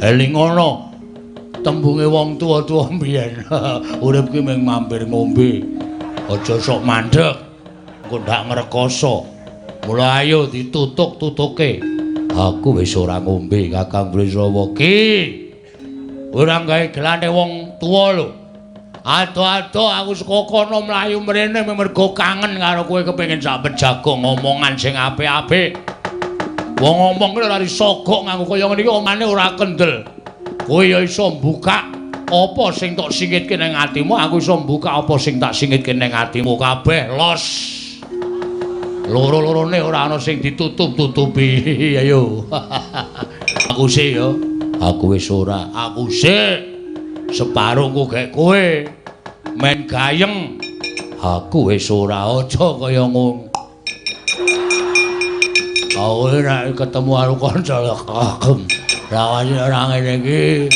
Eling ana tembunge wong tuwa-tuwa mbiyen. Urip ki mung mampir ngombe. Aja sok mandeg. Engko ndak ngrekoso. Mula ayo ditutuk-tutuke. Aku wis ora ngombe Kakang Bresrawa ki. Ora gawe gelane wong tuwa lho. Ado-ado aku saka kono mlayu mrene mergo kangen karo kowe kepengin sak pejago ngomongan sing apik-apik. Wong ngomong kuwi ora iso gok nganggo kaya ngene iki omane ora kendel. Kowe ya iso mbukak apa sing tok singitke ning atimu, aku iso mbukak apa sing tak singitke ning atimu kabeh los. Loro-lorone ora ana sing ditutup-tutupi. Ayo. Aku sih ya. Aku wis ora. Aku sih. Separungku gek kowe men gayeng. Aku wis ora, aja kaya ngono. Kowe nek ketemu karo kanca kagem. Rawani ora ngene iki.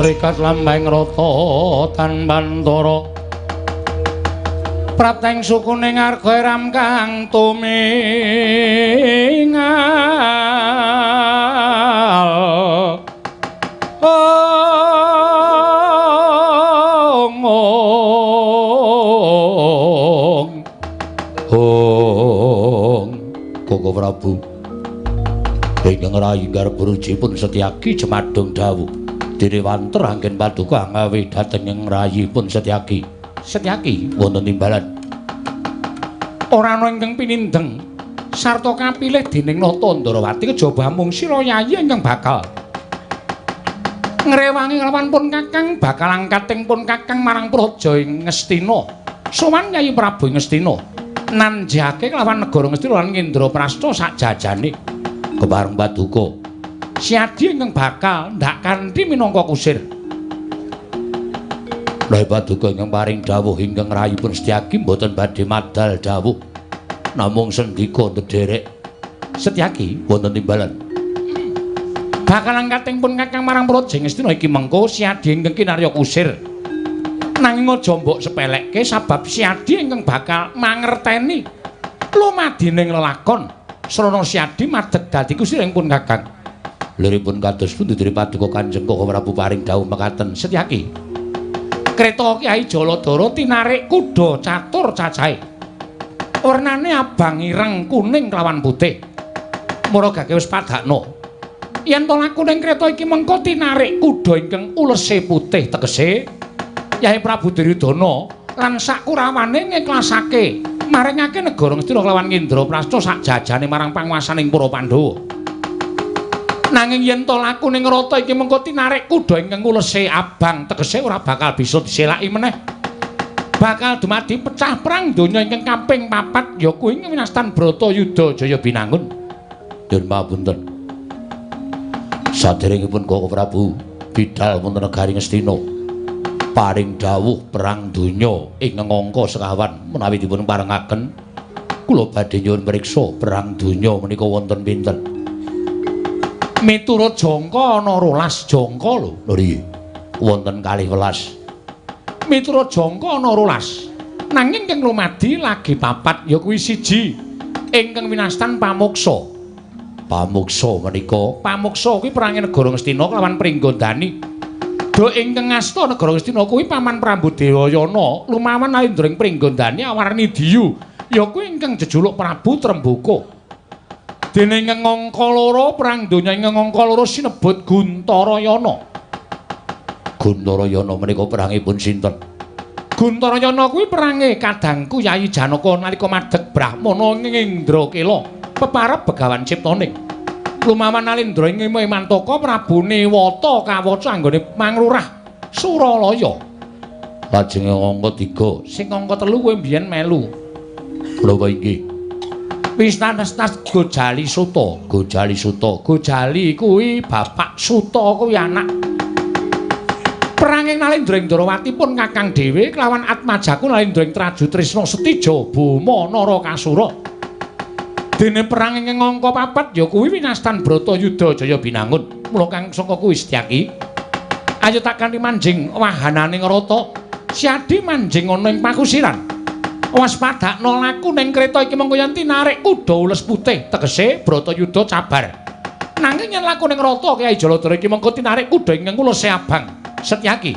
Rikat lambang rata tanpantara prapteng sukune ngarga ram kang tumingal ong ong ong Koko Prabu. Ingkang rayi garbruji pun Setyaki jemadung dawuh. Dene wanter anggen paduka ngawe dhateng ing rayi pun Setyaki. Setyaki wonten timbalan. Ora ana ingkang pinindeng sarta kapilih dening Nata Ndrawati kejaba mung sira yayi ingkang bakal ngrewangi kelawan pun Kakang bakal angkating pun Kakang marang praja ing Ngastina. Sowan Yayi Prabu ing Ngastina nanjake kelawan negara Ngastina lan Indraprasta sak jajane. Kepareng paduka Siadi ingkang bakal ndak kanthi minangka kusir. Lha paduka ingkang paring dawuh ingkang rayipun Setyaki mboten badhe madal dawuh namung sendika ndederek. Setyaki wonten timbalan. Bakal angkating pun Kakang marang praja Ngastina iki mengko Siadi ingkang kinarya kusir. Nanging aja mbok sepelekke sabab Siadi ingkang bakal mangerteni lumadining lelakon. Srana Siadi madeg dadi kusir ing pun Kakang. Liripun kados pundi dene paduka Kanjeng Koko Prabu paring dawuh mekaten Setyaki. Kreta Kyai Jaladara tinarik kuda catur cacahe. Wernane abang ireng kuning kelawan putih. Muragake wis padakno. Yen to laku ning kreta iki mengko tinarik kuda ingkang ulese putih tegese Yai Prabu Duryudana lan sakurawane ngiklasake maringake negara Ngastina kelawan Indraprasta sak jajane marang panguwasaning para Pandhawa. Nanging yen to laku ning rata iki mengko tinarik kuda ingkang ulese abang tegese ora bakal bisa diselaki meneh. Bakal dumadi pecah perang donya ingkang kaping 4 ya kuwi winastan Bratayuda Jaya Binangun. Nyuwun pamunten. Saderengipun Koko Prabu bidal wonten negari Ngastina paring dawuh perang donya ing angka sekawan menawi dipun parengaken kula badhe nyuwun priksa perang donya menika wonten pinten. Miturut jangka ana 12 jangka lho. Lho nggih. Wonten 12. Miturut jangka ana 12. Nanging ingkang lumadi lagi 4 ya kuwi siji ingkang winastan Pamuksa. Pamuksa menika Pamuksa kuwi perange negara Ngastina kelawan Pringgondani. Do ingkang ngasta negara Ngastina kuwi Paman Prabu Dewayana lumawan Nalendra ing Pringgondani awarni Diyu ya kuwi ingkang jejuluk Prabu Trembaka. Dene ingkang angka 2 perang donya ingkang angka 2 sinebut Guntarayana. Guntarayana menika perangipun sinten? Guntarayana kuwi perange kadangku Yayi Janaka nalika madeg Brahmana ing Indrakela peparep Begawan Ciptaning. Lumawan Nalendra ing Mantaka Prabu Newata kawaca anggone manglurah Suralaya. Lajeng angka 3, sing angka 3 kuwi mbiyen melu. Lho kok inggih. Wisnanestas Gojali Suta, Gojali Suta, Gojali kuwi bapak, Suta kuwi anak. Peranging Nalendra ing Ndrawati pun Kakang dhewe kelawan Atmajaku Nalendra ing Traju Trisna Setija Boma Narakasura. Dene perang ing angka 4 ya kuwi winastan Bratayuda Jaya Binangun. Mula kang saka kuwi Setyaki ayo tak kanthi manjing wahanane ngrata. Siadi manjing ana ing pakusiran. Waspadakno laku ning kreta iki mengko yen tinarik kuda ules putih tegese Bratayuda cabar. Nanging yen laku ning rata Kyai Jaladara iki mengko tinarik kuda ingkang ulese abang. Setyaki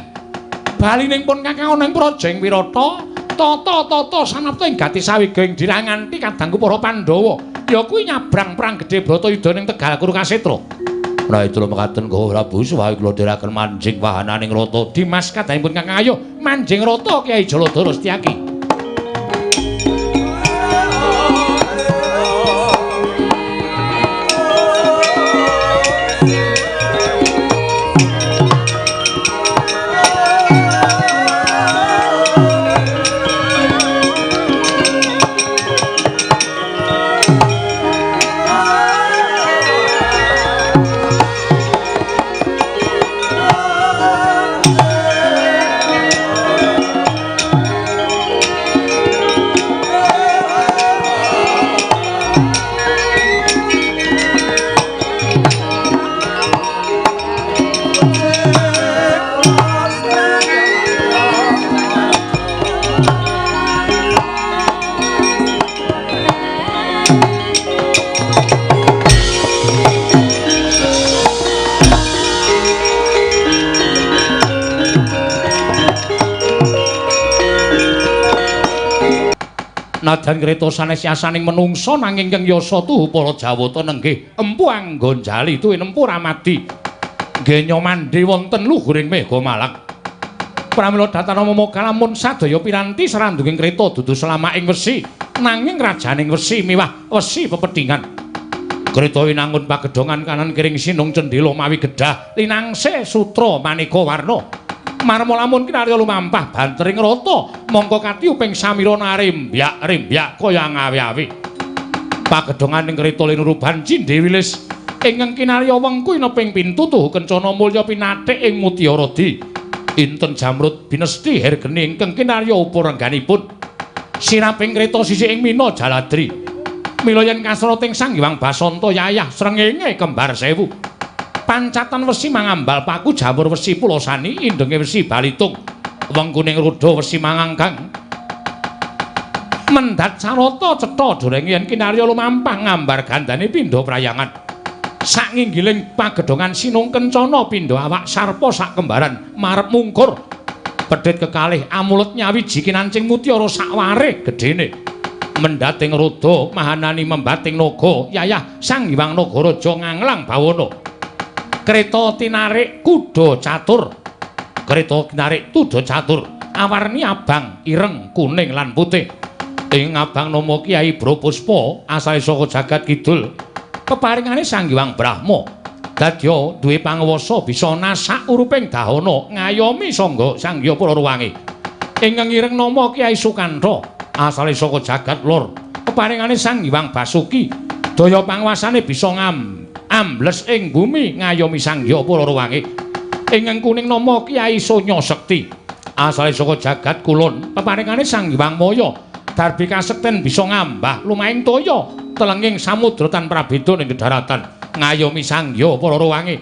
bali ning pun Kakang ana ing praja ing Wirata tata-tata sanapta ing gati sawiga ing diranganti kadangku para Pandhawa ya kuwi nyabrang perang gedhe Bratayuda ning Tegal Kurukasetra. Menawi kula mekaten Koko Prabu suwawi kula dherekaken manjing wahananing rata. Dimas kadangipun Kakang ayo manjing rata Kyai Jaladara Setyaki. Nadyan kreta sanes yasaning menungsa nanging keng yasa tuhu para Jawata nenggih empu Anggonjali tuwin empu Ramadi. Genya mandhe wonten luhuring Mega Malang. Pramila datana momoga lamun sadaya piranti srandunging kreta dudu selamaking wesi nanging rajaning wesi miwah wesi pepedhingan. Kreta winangun pagedhongan kanan kiring sinung cendhela mawi gedah linangse sutra maneka warna. Marma lamun kinarya lumampah bantering rata mongko katiyuping samira narembyak-rembyak kaya ngawe-awe. Pagedhongan ing kreta linuruban cindhe wilis ingkang kinarya wengku ineping pintu tuhu kencana mulya pinathik ing mutiara di. Inten jamrut binesti hergeni ingkang kinarya upa rengganipun. Siraping kreta sisih ing mina jaladri. Mila yen kasrating Sang Hyang Basanta yayah srengenge kembar sewu. Pancatan wesi mangambal paku jamur wesi pulosani indenge wesi balitung. Wengkuning roda wesi mangangkang. Mendhat sarata cetha durenge yen kinarya lumampah ngambar gandane pindha prayangan. Sak nginggiling pagedhongan sinung kencana pindha awak sarpa sak kembaran marep mungkur. Pedhit kekalih amulet nyawiji kinancing mutiara sakware gedene. Mendhating roda mahanani membating naga yayah Sang Hyang Nagaraja nganglang bawana. Kreta tinarik kuda catur. Kreta tinarik tuda catur awarni abang, ireng, kuning lan putih. Ing abang nama Kyai Brapuspa asale saka jagat kidul. Peparingane Sang Hyang Brahma dadya duwe panguwasa bisa nasak uruping dahana ngayomi sangga Sang Hyang para ruwange. Ingkang ireng nama Kyai Sukantha asale saka jagat lor. Peparingane Sang Hyang Basuki daya panguwasane bisa ambles ing bumi ngayomi Sang Hyang para ruwange. Ingkang kuning nama Kyai Sonya Sekti asale saka jagat kulon. Peparingane Sang Hyang Maya darbi kasekten bisa ngambah lumahing toya telenging samudra tan prabeda ning kedaratan ngayomi Sang Hyang para ruwange.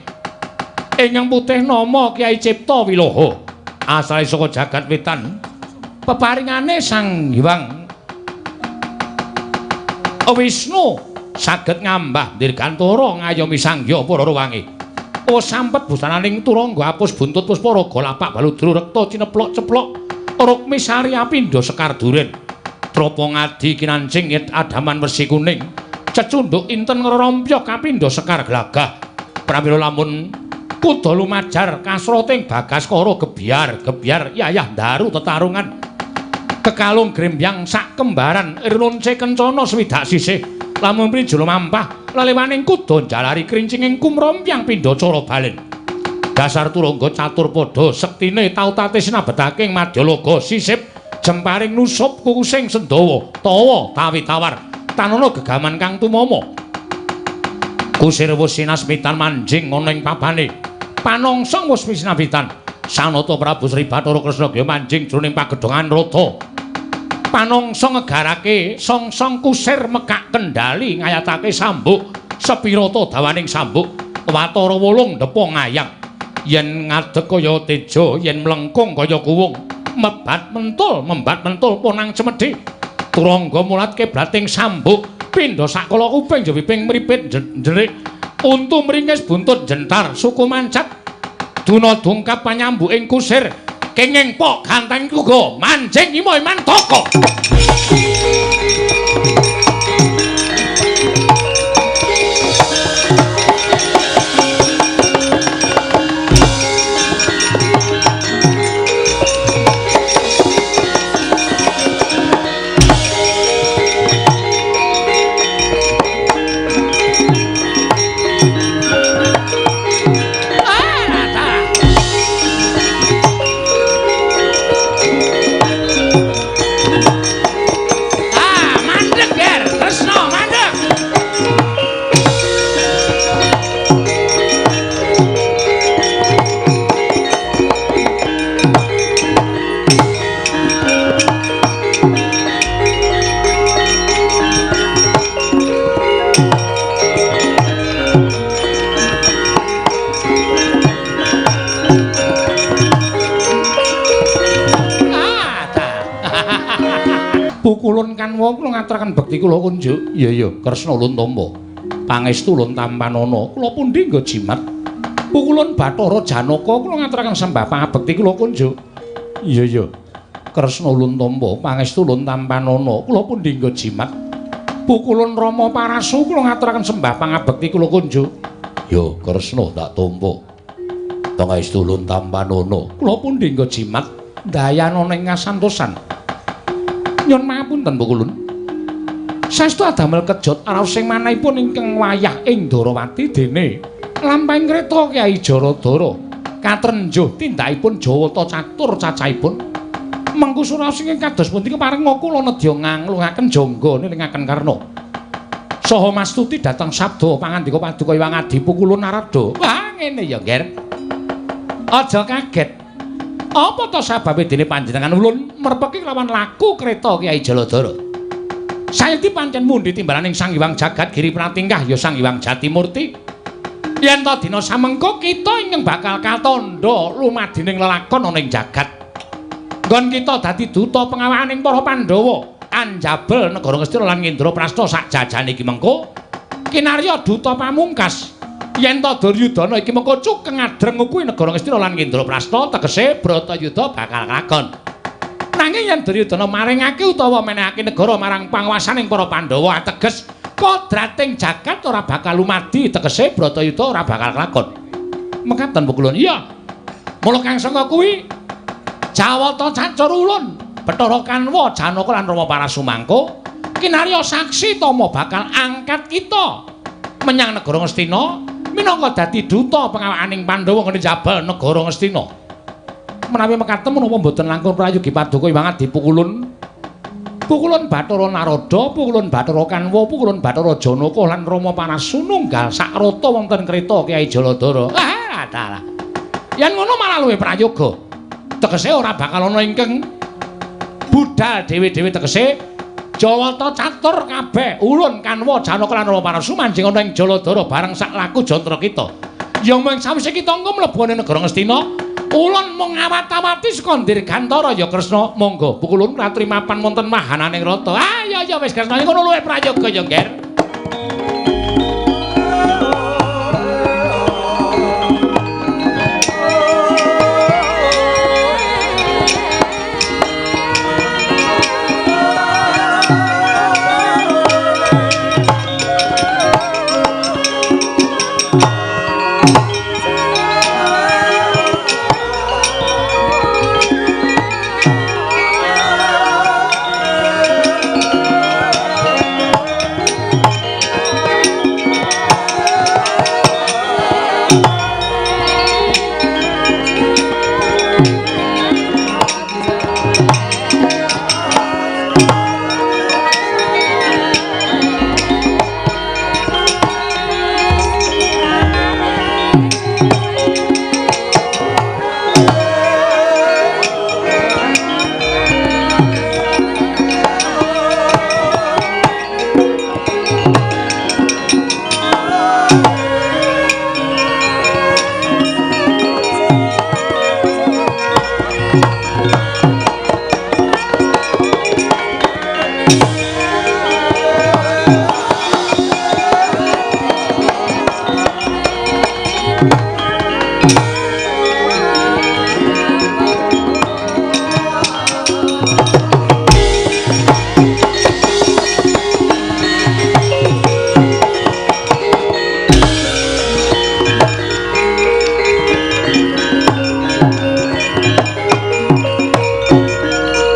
Ingkang putih nama Kyai Cipta Wiloha asale saka jagat wetan. Peparingane Sang Hyang Wisnu saged ngambah dirgantara ngayomi Sang Hyang para ruwange. O sampet busananing turangga apus buntut puspa raga lapak baludru rekta cineplok ceplok rukmi sari apindha sekar duren. Tropo ngadi kinancing adaman wesi kuning cecunduk inten ngrombyok kapindha sekar glagah. Pramila lamun kuda lumajar kasrating Bagaskara gebyar gebyar yayah ndaru tetarungan kekalung grembyang sak kembaran irlunce kencana swidak sisih. Lamun mrija lumampah lelewaning kuda njalari krincinging kumrombyang pindha cara balen. Dasar turangga catur padha sektine tautate sinabetaking madyalaga sisip jemparing nusup kukusing sendawa tawa tawi tawar tanana gegaman kang tumama. Kusir wus sinasmitan manjing ana ing papane. Panongsong wus sinamitan Sanata Prabu Sri Bathara Kresna gya manjing jroning pagedhongan ratha. Panongsong ngegarake songsong kusir mekak kendali ngayatake sambuk sepirata dawaning sambuk watara 8 depa ngayang. Yen ngadeg kaya teja, yen mlengkung kaya kuwung, mebat mentul ponang cemedhi. Turangga mulat kiblating sambuk pindha sakala kuping jewiping mripit njerik untu mringis buntut jentar suku mancat duna dungkap panyambuking kusir kenging pok ganteng kuga manjing imoy mantaka. Pukulun kanwa kula ngaturaken bekti kula kunjuk. Iya iya, Kresna ulun tampa. Pangestu ulun tampanana. Kula pundi nggo jimat. Pukulun Bathara Janaka kula ngaturaken sembah pangabekti kula kunjuk. Iya iya. Kresna ulun tampa, pangestu ulun tampanana. Kula pundhingga jimat. Pukulun Rama Parasu kula ngaturaken sembah pangabekti kula kunjuk. Ya Kresna tak tampa. Pangestu ulun tampanana. Kula pundhingga jimat ndayanana ing kasantosan. Nyun mapunten Pukulun. Saestu adamel kejot raos sing manahipun ingkang wayah ing Ndarawati dene lampahing kreta Kyai Jaradara katrenjuh tindakipun Jawata catur cacahipun. Mengku suraos ingkang kados pundi keparenga kula nedya nganglungaken jangga nilingaken Karna. Saha mastuti dhateng sabda pangandika paduka Hyang Adi Pukulun Narada. Wah ngene ya, Nger. Aja kaget. Apa to sababe dene panjenengan ulun merpeki kelawan laku kreta Kyai Jaladara? Sayekti pancen mundhi timbalaning Sang Hyang Jagat Giri Pratingkah ya Sang Hyang Jatimurti. Yen ta dina samengko kita ingkang bakal katandha lumadining lelakon ana ing jagat. Nggon kita dadi duta pengawakaning para Pandhawa anjabel negara Ngastina lan Ngendraprasta sak jajane iki mengko kinarya duta pamungkas. Yen ta Duryudana iki mengko cukeng adreng ngukuhi negara Ngastina lan Ngendraprasta tegese Bratayuda bakal kelakon. Nanging yen Duryudana maringake utawa menehake negara marang panguwasaning para Pandhawa ateges kodrating jagat ora bakal lumadi tegese Bratayuda ora bakal kelakon. Mekaten Pukulun. Iya. Mula kang sanga kuwi Jawata cacor ulun Bathara Kanwa Janaka lan Rama Parasumangko kinarya saksi tama bakal angkat kita menyang negara Ngastina minangka dadi duta pengawakaning Pandhawa nggone jabal negara Ngastina. Menawi mekaten menapa mboten langkung prayogi paduka Hyang Adi Pukulun? Pukulun Bathara Narada, Pukulun Bathara Kanwa, Pukulun Bathara Janaka lan Rama Parasununggal sakrata wonten kreta Kyai Jaladara. Ah, dalah. Yen ngono malah luwih prayoga. Tegese ora bakal ana ingkang budal dhewe-dhewe tegese Jawata catur kabeh ulun Kanwa Janaka lan Rama Parasu manjing ana ing Jaladara bareng sak laku jantara kita. Ya mung sawise kita engko mlebu ana negara Ngastina, ulun mung ngawat-awati saka Dirgantara ya Kresna. Monggo Pukulun ratri mapan wonten wahananing rata. Ah ya ya wis Kresna ngono luwih prayoga ya, Nger.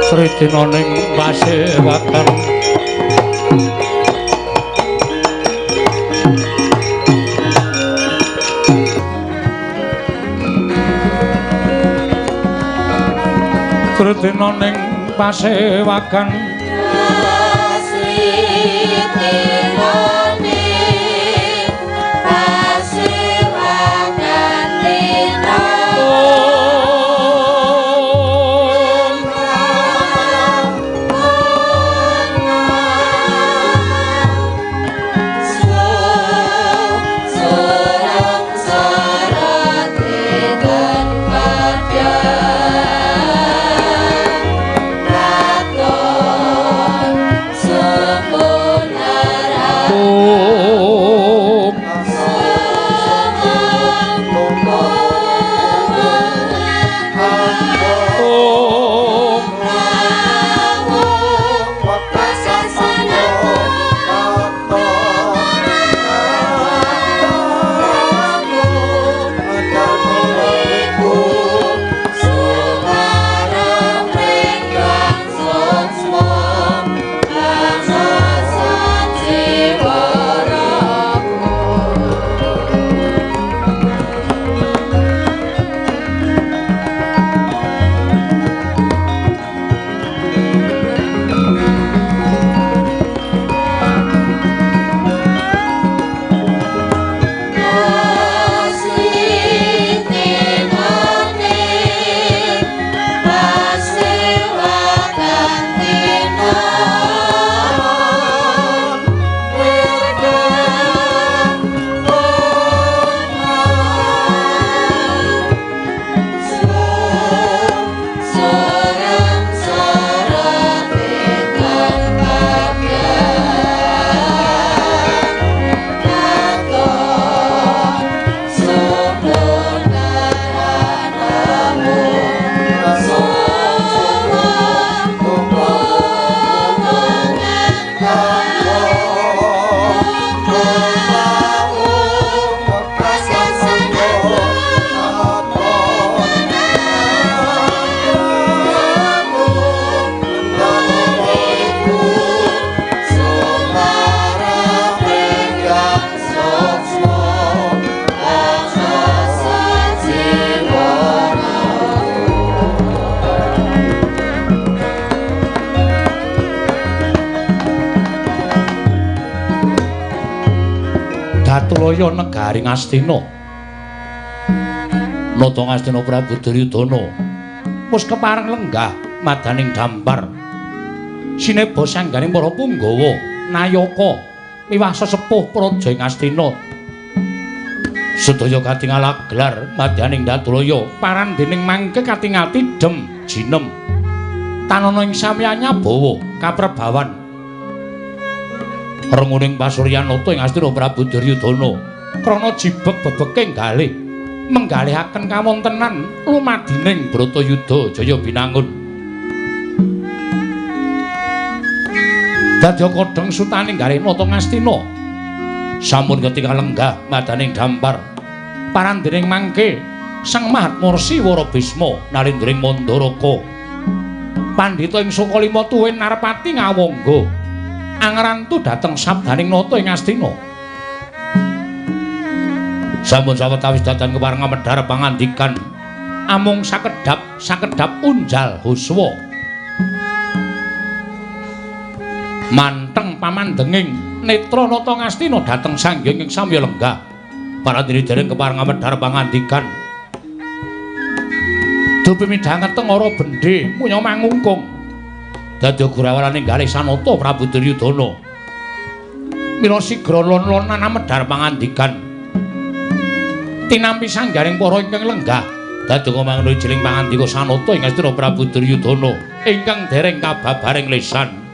Sridina ning pasewakan Sridina ning pasewakan Surang Datulaya negari Ngastina. Nata Ngastina Prabu Duryudana wis kepareng lenggah madaning dampar. Sineba sangganing para punggawa nayaka miwah sesepuh praja ing Ngastina. Sedaya katingal gelar madaning Datulaya parandening mangke katingal tidhem jinem. Tanana ing samya nyabawa kaprebawan. Renguning pasuryan nata ing Ngastina Prabu Duryudana krana jibeg bebeking galih menggalihaken kawontenan lumadining Bratayuda Jaya Binangun. Dadya kodheng sutaning galih nata Ngastina sampun ketingal lenggah madaning dampar parandening mangke Sang Mahatmursi Wara Bisma nalindring Mandaraka pandhita ing Sukalima tuwin narpati ngawangga angrantu dhateng sabdaning nata ing Ngastina. Sampun sawetawis datan kepareng medhar pangandikan amung sakedhap sakedhap unjal huswa manteng pamandenging netra nata Ngastina dhateng sanggeng ing samya lenggah. Parandene dereng kepareng medhar pangandikan dupi midhanget tengara bendhe munya mangungkung. Dadya gurawalane galih sanata Prabu Duryudana mila sigra lon-lonan amedhar pangandikan tinampi sanggaring para ingkang lenggah. Dadya mangun jeling pangandika sanata ing Ngastina Prabu Duryudana ingkang dereng kababaring lesan.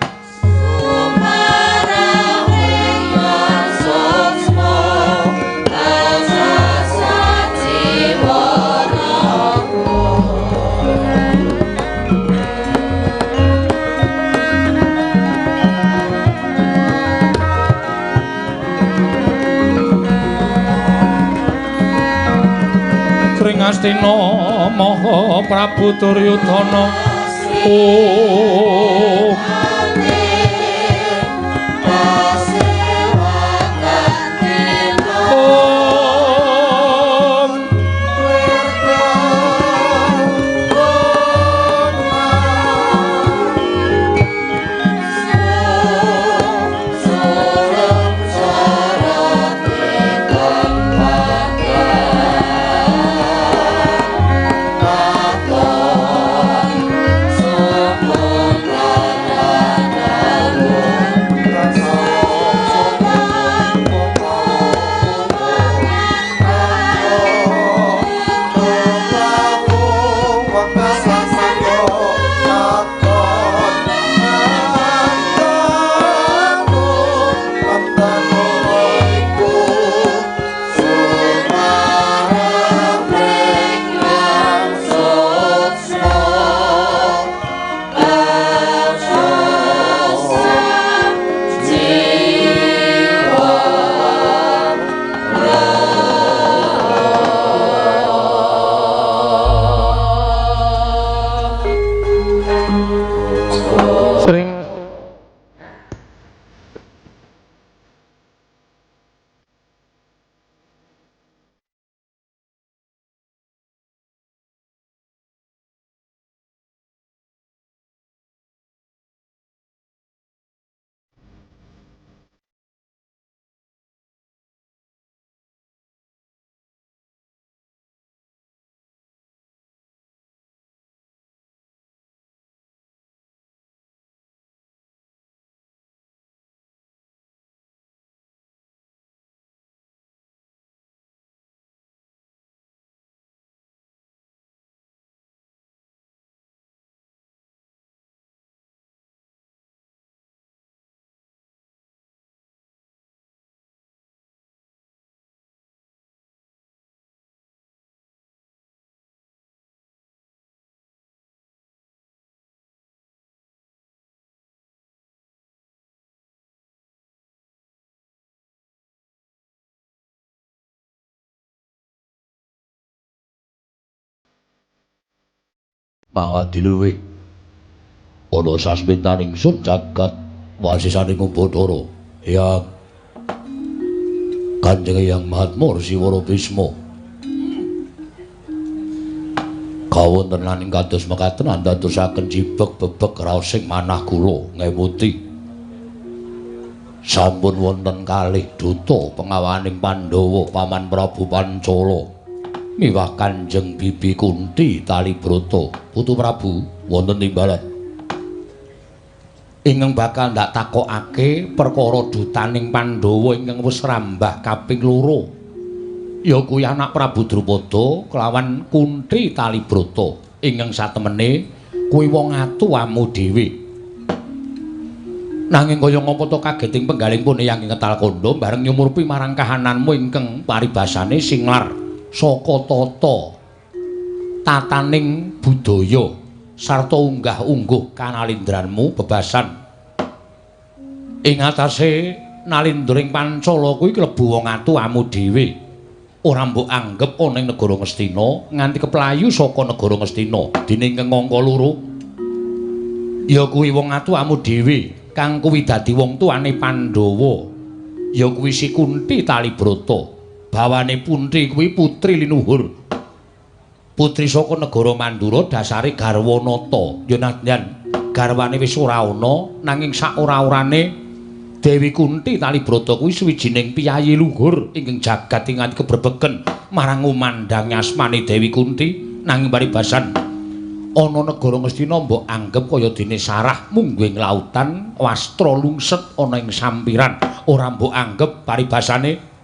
Ngastina Maha Prabu Duryudana. Oh. Mangadiluwe ana sasmitaning sun jagat wasisaning Bathara Hyang Kanjeng Hyang Mahatmursi Wara Bisma. Kawontenaning kados mekaten andadosaken jibeg bebeg raosing manah kula ngemuti. Sampun wonten kalih duta pengawaning Pandhawa Paman Prabu Pancala miwah Kanjeng Bibi Kunti Talibrata. Putu Prabu wonten timbalan. Ingkang bakal ndak takokake perkara dutaning Pandhawa ingkang wis rambah kaping loro. Ya kuwi anak Prabu Drupada kelawan Kunti Talibrata ingkang satemene kuwi wong atuwamu dhewe. Nanging kaya ngapa to kageting penggaling pun Eyang ing Ngetal Kandha bareng nyumurpi marang kahananmu ingkang paribasane singlar saka tata tataning budaya sarta unggah-ungguh kanalindranmu bebasan. Ing atase nalindring Pancala kuwi klebu wong atuwamu dhewe. Ora mbok anggep ana ing negara Ngastina nganti keplayu saka negara Ngastina. Dene ingkang angka loro ya kuwi wong atuwamu dhewe kang kuwi dadi wong tuane Pandhawa ya kuwi si Kunti Talibrata. Bawane Punti kuwi putri linuhur, putri saka negara Mandura dasare garwanata. Ya nadyan garwane wis ora ana, nanging sak ora-orane Dewi Kunti Talibrata kuwi suwijining piyayi luhur ingkang jagat ing nganti kebrebegen marang ngumandhang asmane Dewi Kunti. Nanging paribasan ana negara Ngastina mbok anggep kaya dene sarah mungguing lautan wastra lungset ana ing sampiran. Ora mbok anggep paribasane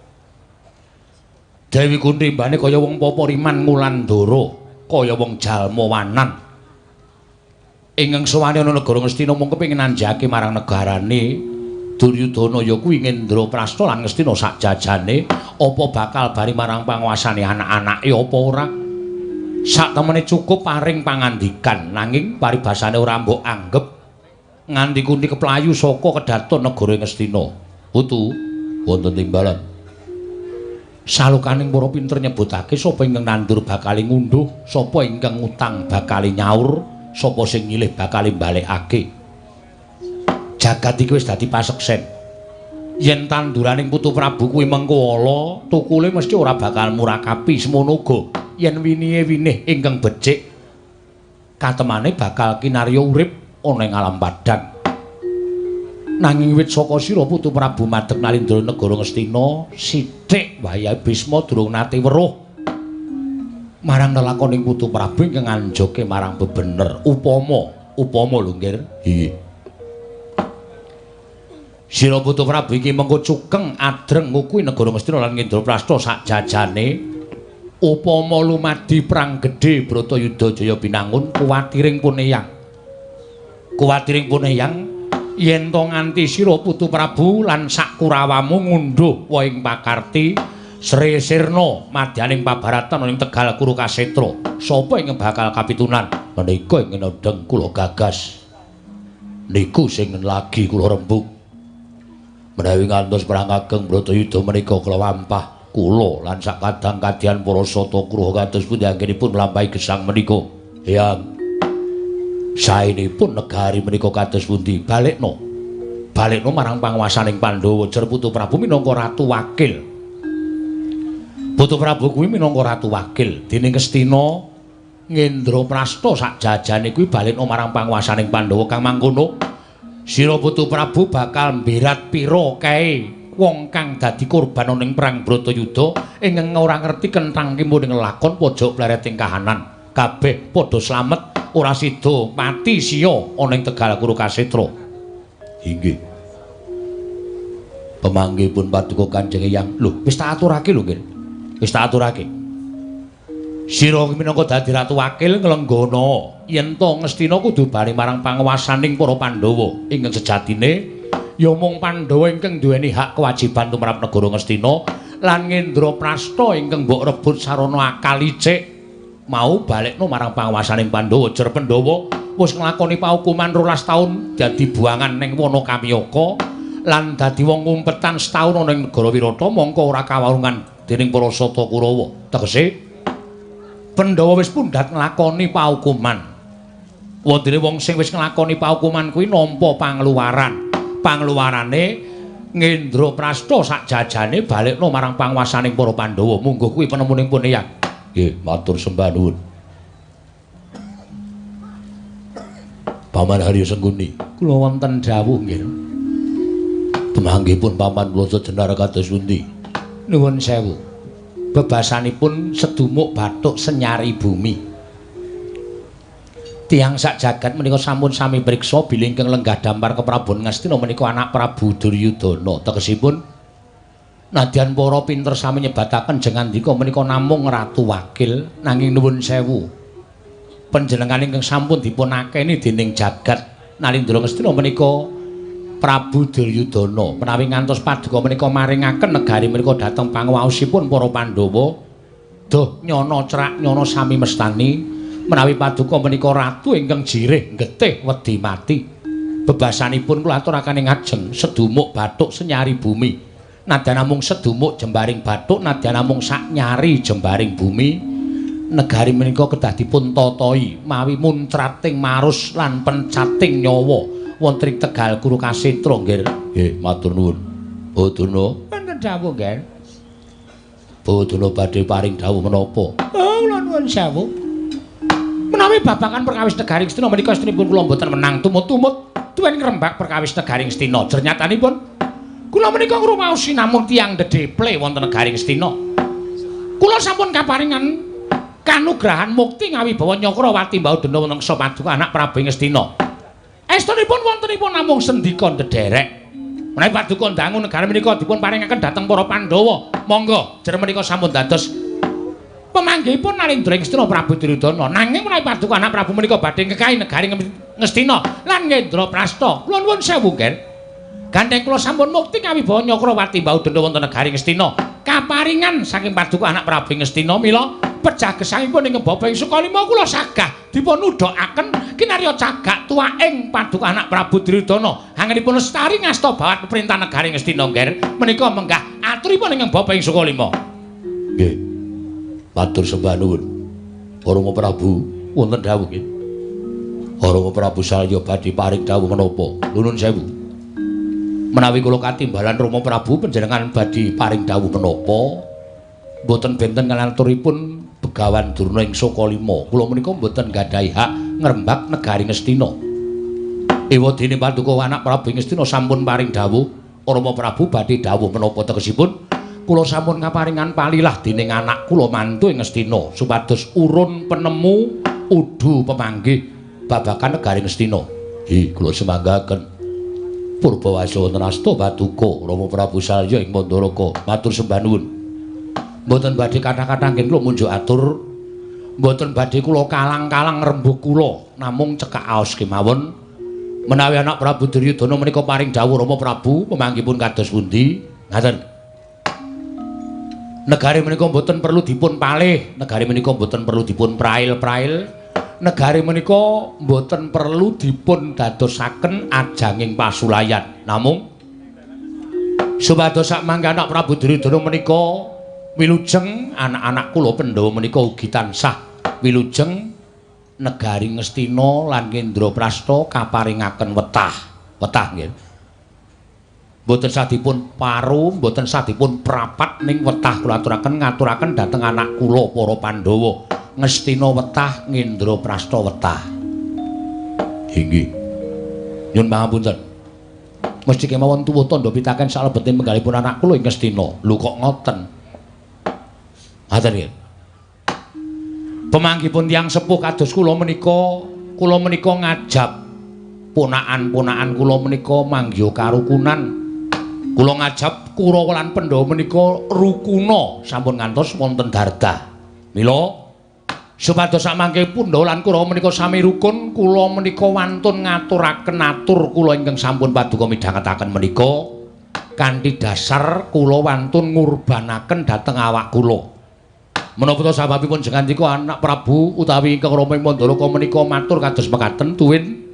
Dewi Kunti mbane kaya wong poporiman ngulandara, kaya wong jalma wanan. Ingkang sowane ana negara Ngastina mung kepengin nanjake marang negarane Duryudana ya kuwi Ngendraprasta lan Ngastina sak jajane, apa bakal bari marang panguasane anak-anake apa ora? Sak temene cukup paring pangandikan, nanging paribasane ora mbok anggep nganti Kunti keplayu saka kedaton negara Ngastina. Putu wonten timbalan. Salukaning para pinter nyebutake sapa ingkang nandur bakal ngunduh, sapa ingkang ngutang bakal nyaur, sapa sing nyilih bakal balekake. Jagat iki wis dadi paseksen. Yen tanduraning Putu Prabu kuwi mengko ala, tukule mesti ora bakal murakapi. Semono uga yen winihe winih ingkang becik, katemane bakal kinarya urip ana ing alam padhang. Nanging wit saka sira Putu Prabu madeg nalindra negara Ngastina, sithik wayahe Bisma durung nate weruh marang lelakoning Putu Prabu ingkang anjoke marang bebener. Upama, upama lho nggih. Iya. Sira Putu Prabu iki mengko cukeng adreng ngukuhi negara Ngastina lan Ngendraprasta sak jajane. Upama lumadi perang gedhe Bratayuda Jaya Binangun, kuwatiring pun Eyang. Kuwatiring pun Eyang yen to nganti sira Putu Prabu lan sak kurawamu ngunduh wohing pakarti Sri Sirna madyaning pabaratan ing Tegal Kuru Kasetra, sapa ingkang bakal kapitunan? Menika ingkang nodheng kula gagas. Niku sing lagi kula rembug. Menawi ngantos perang ageng Bratayuda menika kula wampah kula lan sak kadang kadian para sata kruha kados pundi anggenipun nglampahi gesang menika. Eyang, saenipun negari menika kados pundi? Balekno. Balekno marang panguwasaning Pandhawa. Jer Putu Prabu minangka ratu wakil. Putu Prabu kuwi minangka ratu wakil dening Ngastina Ngendraprasta sak jajane kuwi balekno marang panguwasaning Pandhawa. Kang mangkono sira Putu Prabu bakal mberat pira kae wong kang dadi korban ana ing perang Bratayuda ingkang ora ngerti kenthang kimuning lakon pojok plereting kahanan. Kabeh padha slamet, ora sida mati siya ana ing Tegal Kuru Kasetra. Inggih. Pemanggihipun paduka Kanjeng Eyang. Lho, wis tak aturake lho, nggih. Wis tak aturake. Sira minangka dadi ratu wakil nglenggana yen to Ngastina kudu bali marang panguwasaning para Pandhawa ingkang sejatine ya mung Pandhawa ingkang duweni hak kewajiban tumrap negara Ngastina lan Ngendraprasta ingkang mbok rebut sarana akal icik mau balekno marang panguwasaning Pandhawa. Jer Pandhawa wis nglakoni paukuman 12 taun dadi buangan ning Wana Kamyaka lan dadi wong ngumpetan setaun ana ing negara Wirata mongko ora kawarungan dening para Sata Kurawa. Tegese Pandhawa wis pundhat nglakoni paukuman. Wondene wong sing wis nglakoni paukuman kuwi nampa pangluwaran. Pangluwarane Ngendraprasta sak jajane balekno marang panguwasaning para Pandhawa. Mungguh kuwi penemuning pun Eyang. Nggih, matur sembah nuwun. Paman Haryo Sengkuni, kula wonten dawuh nggih. Pemanggihipun paman kula sejenar kados pundi? Nuwun sewu. Bebasanipun sedumuk bathuk senyari bumi. Tiyang sak jagat menika sampun sami priksa bilih ingkang lenggah dampar keprabon Ngastina menika anak Prabu Duryudana. Tegesipun nadyan para pinter sami nyebataken jengandika menika namung ratu wakil, nanging nuwun sewu. Panjenengan ingkang sampun dipun akeni dening jagat Nalindra Ngastina menika Prabu Duryudana. Menawi ngantos paduka menika maringaken negari menika dhateng panguwaosipun para Pandhawa, duh nyana crak nyana sami mestani menawi paduka menika ratu ingkang jirih getih wedi mati. Bebasanipun kula aturaken ing ajeng sedumuk bathuk senyari bumi. Nadyan namung sedumuk jembaring bathuk, nadyan namung sak nyari jembaring bumi, negari menika kedah dipun tatahi mawi muncrating marus lan pencating nyawa wonten ing Tegal Kuru Kasetra, nggih. Nggih, matur nuwun. Badana wonten dawuh, nggih. Badana badhe paring dawuh menapa? Oh, kula nuwun sewu. Menawi babagan perkawis negari Ngastina menika estrinipun kula mboten menang tumut-tumut tuwin ngrembak perkawis negari Ngastina. Jernyatanipun kula menika ngrumaosi namung tiyang dedeple wonten negari Ngastina. Kula sampun kaparingan kanugrahan mukti ngawibawa Nyakrawati Mbauda wonten ngsa paduka anak Prabu Ngastina. Estunipun wontenipun namung sendika ndederek. Menawi paduka ndangu negara menika dipun paringaken dhateng para Pandhawa, monggo jer menika sampun dados pemanggihipun Nalindra Ngastina Prabu Duryudana. Nanging menawi paduka anak Prabu menika badhe ngekahi negari Ngastina lan Ngendraprasta, kula nuwun sewu, nggih. Gandheng kula sampun mukti kawibawa Nyakrawati Mbauda wonten negari Ngastina. Kaparingan saking paduka anak Prabu Ngastina mila pejah gesangipun ing Bapa ing Sukalima kula sagah dipun udhakaken kinarya cagak tuwaing paduka anak Prabu Duryudana anggenipun lestari ngasta bawat peperintah negari Ngastina, nggih. Menika menggah aturipun ing Bapa ing Sukalima. Nggih. Matur sembah nuwun. Rama Prabu wonten dawuh nggih. Rama Prabu Salya badhe paring dawuh menapa? Nuwun sewu. Menawi kula katimbalan Rama Prabu panjenengan badhe paring dawuh menapa? Mboten benten kaliyan aturipun Begawan Durna ing Sukalima. Kula menika mboten gadhahi hak ngrembak negari Ngastina. Ewadene paduka anak Prabu Ngastina sampun paring dawuh, Rama Prabu badhe dawuh menapa tegesipun? Kula sampun kaparingan palilah dening anak kula mantu ing Ngastina supados urun penemu udu pemanggih babagan negari Ngastina. Hi, kula semanggaken. Purbawasa wonten asta paduka Rama Prabu Salya ing Mandaraka. Matur sembah nuwun. Mboten badhe kathah-kathah nggih kula munjuk atur. Mboten badhe kula kalang-kalang rembug kula, namung cekak aos kemawon. Menawi anak Prabu Duryudana menika paring dawuh Rama Prabu pemanggihipun kados pundi? Ngaten. Negari menika mboten perlu dipun palih, negari menika mboten perlu dipun prail-prail, negari menika mboten perlu dipun dadosaken ajanging pasulayan. Namung supados sak mangke anak Prabu Duryudana menika wilujeng, anak-anak kula Pandhawa menika ugi tansah wilujeng negari Ngastina lan Ngendraprasta kaparingaken wetah. Wetah nggih. Mboten sadipun paru, mboten sadipun prapat ning wetah kula aturaken ngaturaken dhateng anak kula para Pandhawa. Ngastina wetah, Ngendraprasta wetah. Inggih. Nyun pangapunten. Mesti kemawon tuwuh tandha pitaken salebete penggalipun anak kula ing Ngastina. Lho kok ngoten? Ngaten nggih. Pemanggihipun tiyang sepuh kados kula menika ngajab ponakan-ponakan kula menika manggiha karukunan. Kula ngajab Kurawa lan Pandhawa menika rukuna sampun ngantos wonten dardah. Mila supados samangke Pandhawa lan Kurawa menika sami rukun, kula menika wantun ngaturaken atur kula ingkang sampun paduka midhangetaken menika kanthi dasar kula wantun ngurbanaken dhateng awak kula. Menapa ta sababipun jengandika anak Prabu utawi ingkang Rama ing Mandaraka menika matur kados mekaten tuwin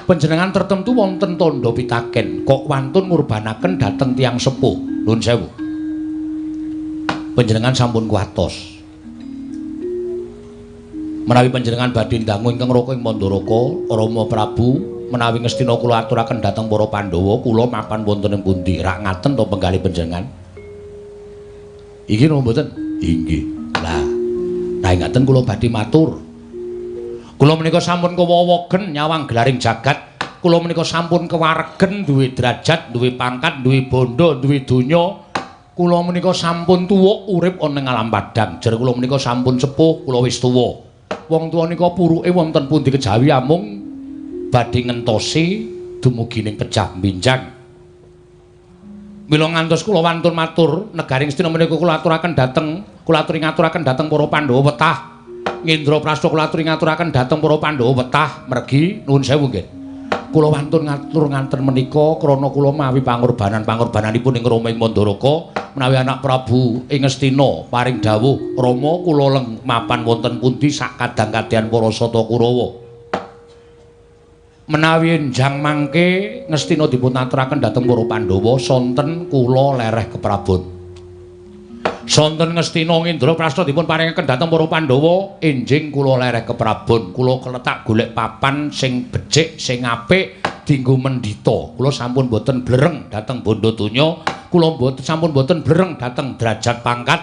panjenengan tertentu wonten tandha pitaken kok wantun ngurbanaken dhateng tiyang sepuh. Nuwun sewu. Panjenengan sampun kuwatos. Menawi panjenengan badhe ndangu ingkang Raka ing Mandaraka, Rama Prabu menawi Ngastina kula aturaken dhateng para Pandhawa, kula mapan wonten ing pundi? Rak ngaten to penggalih panjenengan? Iki napa mboten? Inggih. Lah, nah ngaten kula badhe matur. Kula menika sampun kewowogen nyawang gelaring jagat. Kula menika sampun kewaregen duwe derajat, duwe pangkat, duwe bondo, duwe donya. Kula menika sampun tuwa urip ana ing alam padang. Jer kula menika sampun sepuh, kula wis tuwa. Wong tuwa nika puruke wonten pundi kejawi amung badhe ngentosi dumugi ning pejah binjang. Mila ngantos kula wantun matur negaring Ngastina menika kula aturaken dhateng kula aturi ngaturaken dhateng para Pandhawa wetah. Ngendraprasta kula aturi ngaturaken dhateng para Pandhawa wetah mergi nuwun sewu nggih. Kula wantun ngatur nganten menika krana kula mawi pangorbanan-pangorbananipun ing Rama ing Mandaraka menawi anak Prabu ing Ngastina paring dawuh Rama kula leng mapan wonten pundi sak kadang-kadyan para Sata Kurawa. Menawi enjang mangke Ngastina dipun aturaken dhateng para Pandhawa sonten kula lereh keprabon. Sonten Ngastina Ngendraprasta dipun paringaken dhateng para Pandhawa enjing kula lereh keprabon. Kula keletak golek papan sing becik sing apik dienggo mendhita. Kula sampun boten blereng dhateng bondo donya, kula mboten sampun boten blereng dhateng derajat pangkat.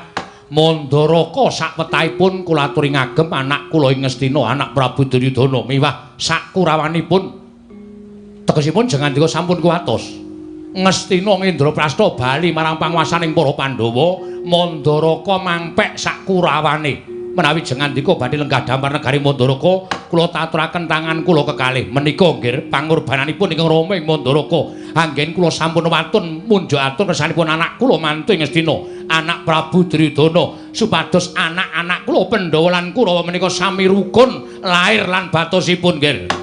Mandaraka sakwetahipun kula aturi ngagem anak kula ing Ngastina, anak Prabu Duryudana miwah sakurawanipun. Tegesipun jengandika sampun kuwatos. Ngastina Ngendraprasta bali marang panguwasaning para Pandhawa, Mandaraka mangpek sakurawane. Menawi jengandika badhe lenggah dampar negari Mandaraka, kula taturaken tangan kula kekalih. Menika nggih pangorbananipun ingkang Rama ing Mandaraka. Anggen kula sampun watun munjuk atur kersanipun anak kula mantu ing Ngastina, anak Prabu Duryudana, supados anak-anak kula Pandhawa lan Kurawa menika sami rukun lair lan batosipun nggih.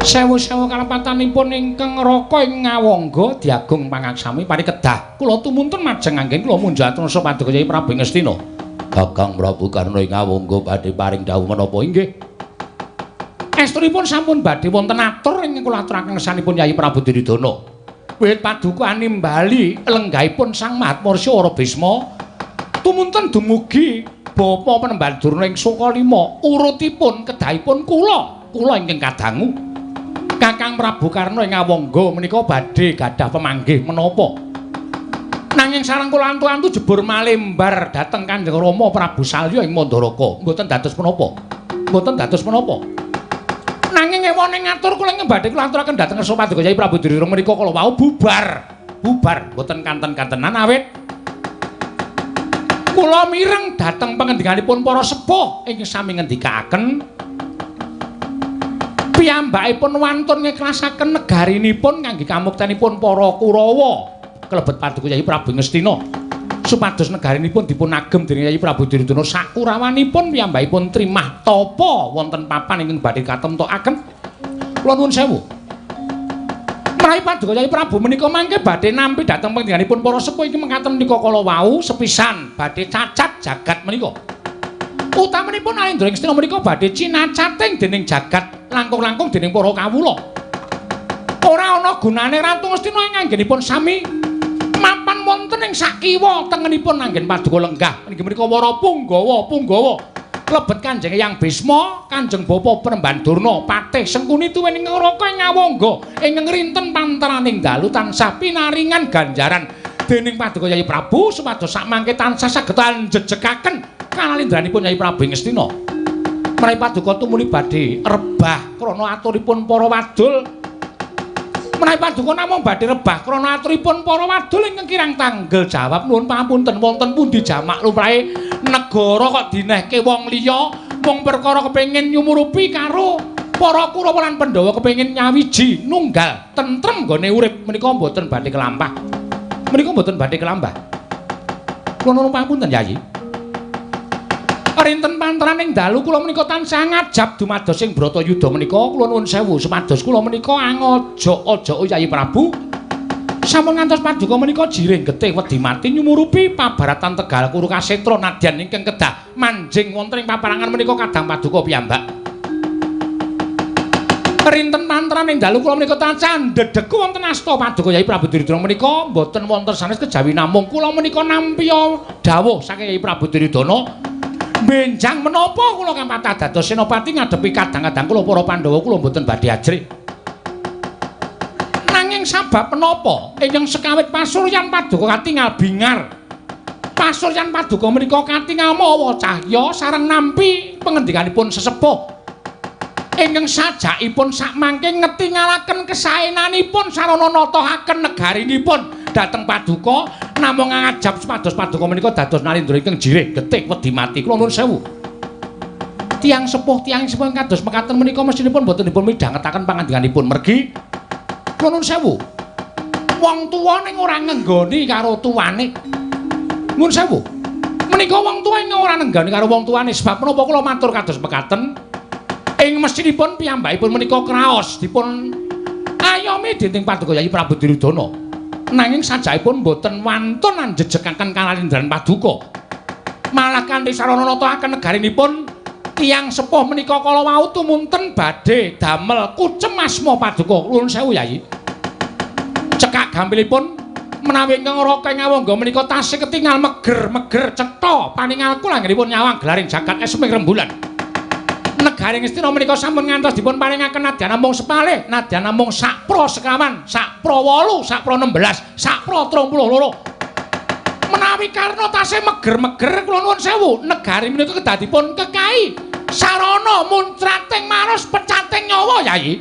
Sewu-sewu kalepatanipun ingkang Raka ing Ngawangga diagung pangaksami parikedah. Kula tumuntun majeng anggen kula munjuk atur paduka Kyai Prabu Ngastina. Kakang Prabu Karna ing Ngawangga badhe paring dawuh menapa inggih? Estunipun sampun badhe wonten atur ingkang kula aturaken ngersanipun Kyai Prabu Duryudana. Wiwit paduka nimbali lenggahipun Sang Mahatmarsya Wara Bisma tumuntun dumugi Bapa Penemban Durna ing Sukalima urutipun kedahipun kula, kula ingkang kadangu. Kakang Prabu Karna ing Ngawangga menika badhe gadah pemanggih menapa. Nanging sareng kula antu-antu jebur malembar dhateng Kanjeng Rama Prabu Salya ing Mandaraka, mboten dados menapa. Mboten dados menapa. Nanging ewane ngatur kula ingkang badhe kula aturaken dhateng ngersa paduka Kyai Prabu Duryudana menika kala wau bubar. Bubar mboten kanten-kantenan awit kula mireng dhateng pangendikanipun para sepuh ingkang sami ngendikaaken piyambakipun wantun ngiklasaken negarinipun kangge kamuktenipun para Kurawa kelebet paduka Kyai Prabu Ngastina supados negarinipun dipun agem dening Kyai Prabu Duryudana sakurawanipun piyambakipun trimah tapa wonten papan ingkang badhe katemtokaken. Kula nuwun sewu. Menawi paduka Kyai Prabu menika mangke badhe nampi dhateng panjenenganipun para sepuh iki mekaten menika kala wau sepisan badhe cacat jagat menika. Utamanipun Alendra Ngastina menika badhe cinacating dening jagat langkung-langkung dening para kawula. Ora ana gunane Ratu Ngastina ing anggenipun sami mapan wonten ing sakiwa tengenipun anggen paduka lenggah. Inggih menika wara punggawa punggawa lebet Kanjeng Eyang Bisma, Kanjeng Bapa Penemban Durna, Patih Sengkuni tuwin ing Raka ing Ngawangga ing ngrinten panteraning dalu tansah pinaringan ganjaran dening paduka Kyai Prabu supados sakmangke tansah saged anjejekaken kalindranipun Kyai Prabu Ngastina. Menawi paduka tumuli badhe rebah krana aturipun para wadul. Menawi paduka namung badhe rebah krana aturipun para wadul ingkang kirang tanggel jawab nuwun pangapunten wonten pundi jamak lumrahe negara kok dinehke wong liya mung perkara kepengin nyumurupi karo para Kurawa lan Pandhawa kepengin nyawiji nunggal tentrem nggone urip menika mboten badhe kelampah. Menika mboten badhe kelampah. Kula nuwun pangapunten Yayi. Rinten panteraning dalu kula menika tansah ngajab dumados ing Bratayuda menika kula nuwun sewu supados kula menika angojo-ojo Yayi Prabu sampun ngantos paduka menika jiring getih wedi mati nyumurupi pabaratan Tegal Kuru Kasetra nadyan ingkang kedah manjing wonten ing paparangan menika kadang paduka piyambak. Rinten panteraning dalu kula menika tansah ndedheku wonten asta paduka Yayi Prabu Duryudana menika mboten wonten sanes kejawi namung kula menika nampi dawuh saking Yayi Prabu Duryudana Benjang menapa kula kampatah dados senopati ngadepi kadang-kadang kula para Pandhawa kula mboten badhe ajrih. Nanging sabab menapa ingkang sekawit pasuryan paduka katingal bingar. Pasuryan paduka menika katingal mawa cahya sareng nampi pengendikanipun sesepuh. Ingkang sajakipun sakmangke ngetingalaken kesaenanipun sarana natahaken negarinipun dhateng paduka namung ngajab supados paduka menika dados Nalindra ingkang jirih getih wedi mati. Kula nuwun sewu. Tiyang sepuh kados mekaten menika mestinipun boten dipun midhangetaken pangandikanipun mergi kula nuwun sewu. Wong tuwa ning ora ngenggoni karo tuwane. Nuwun sewu. Menika wong tuwa ing ora nenggani karo wong tuwane sebab menapa kula matur kados mekaten? Ing mestinipun piyambakipun menika kraos dipun ayomi dening paduka Yayi Prabu Duryudana. Nanging sajakipun boten wantun anjejekaken kanalindran paduka. Malah kanthi sarana natakaken negarinipun tiyang sepuh menika kala wau tumunten badhe damel kucem asma paduka. Nuwun sewu Yayi. Cekak gampilipun menawi ingkang Raka ing Awangga menika tasih ketingal meger-meger cetha paningal kula anggenipun nyawang gelaring jagat esming rembulan. Negaring Ngastina menika sampun ngantos dipun paringaken nadyan namung sepalih, nadyan namung sak pra sekawan, sak pra 8, sak pra 16, sak pra 32. Menawi Karna tasih meger-meger kula nuwun sewu, negari menika kedah dipun kekai sarana muncrating maros pecating nyawa Yayi.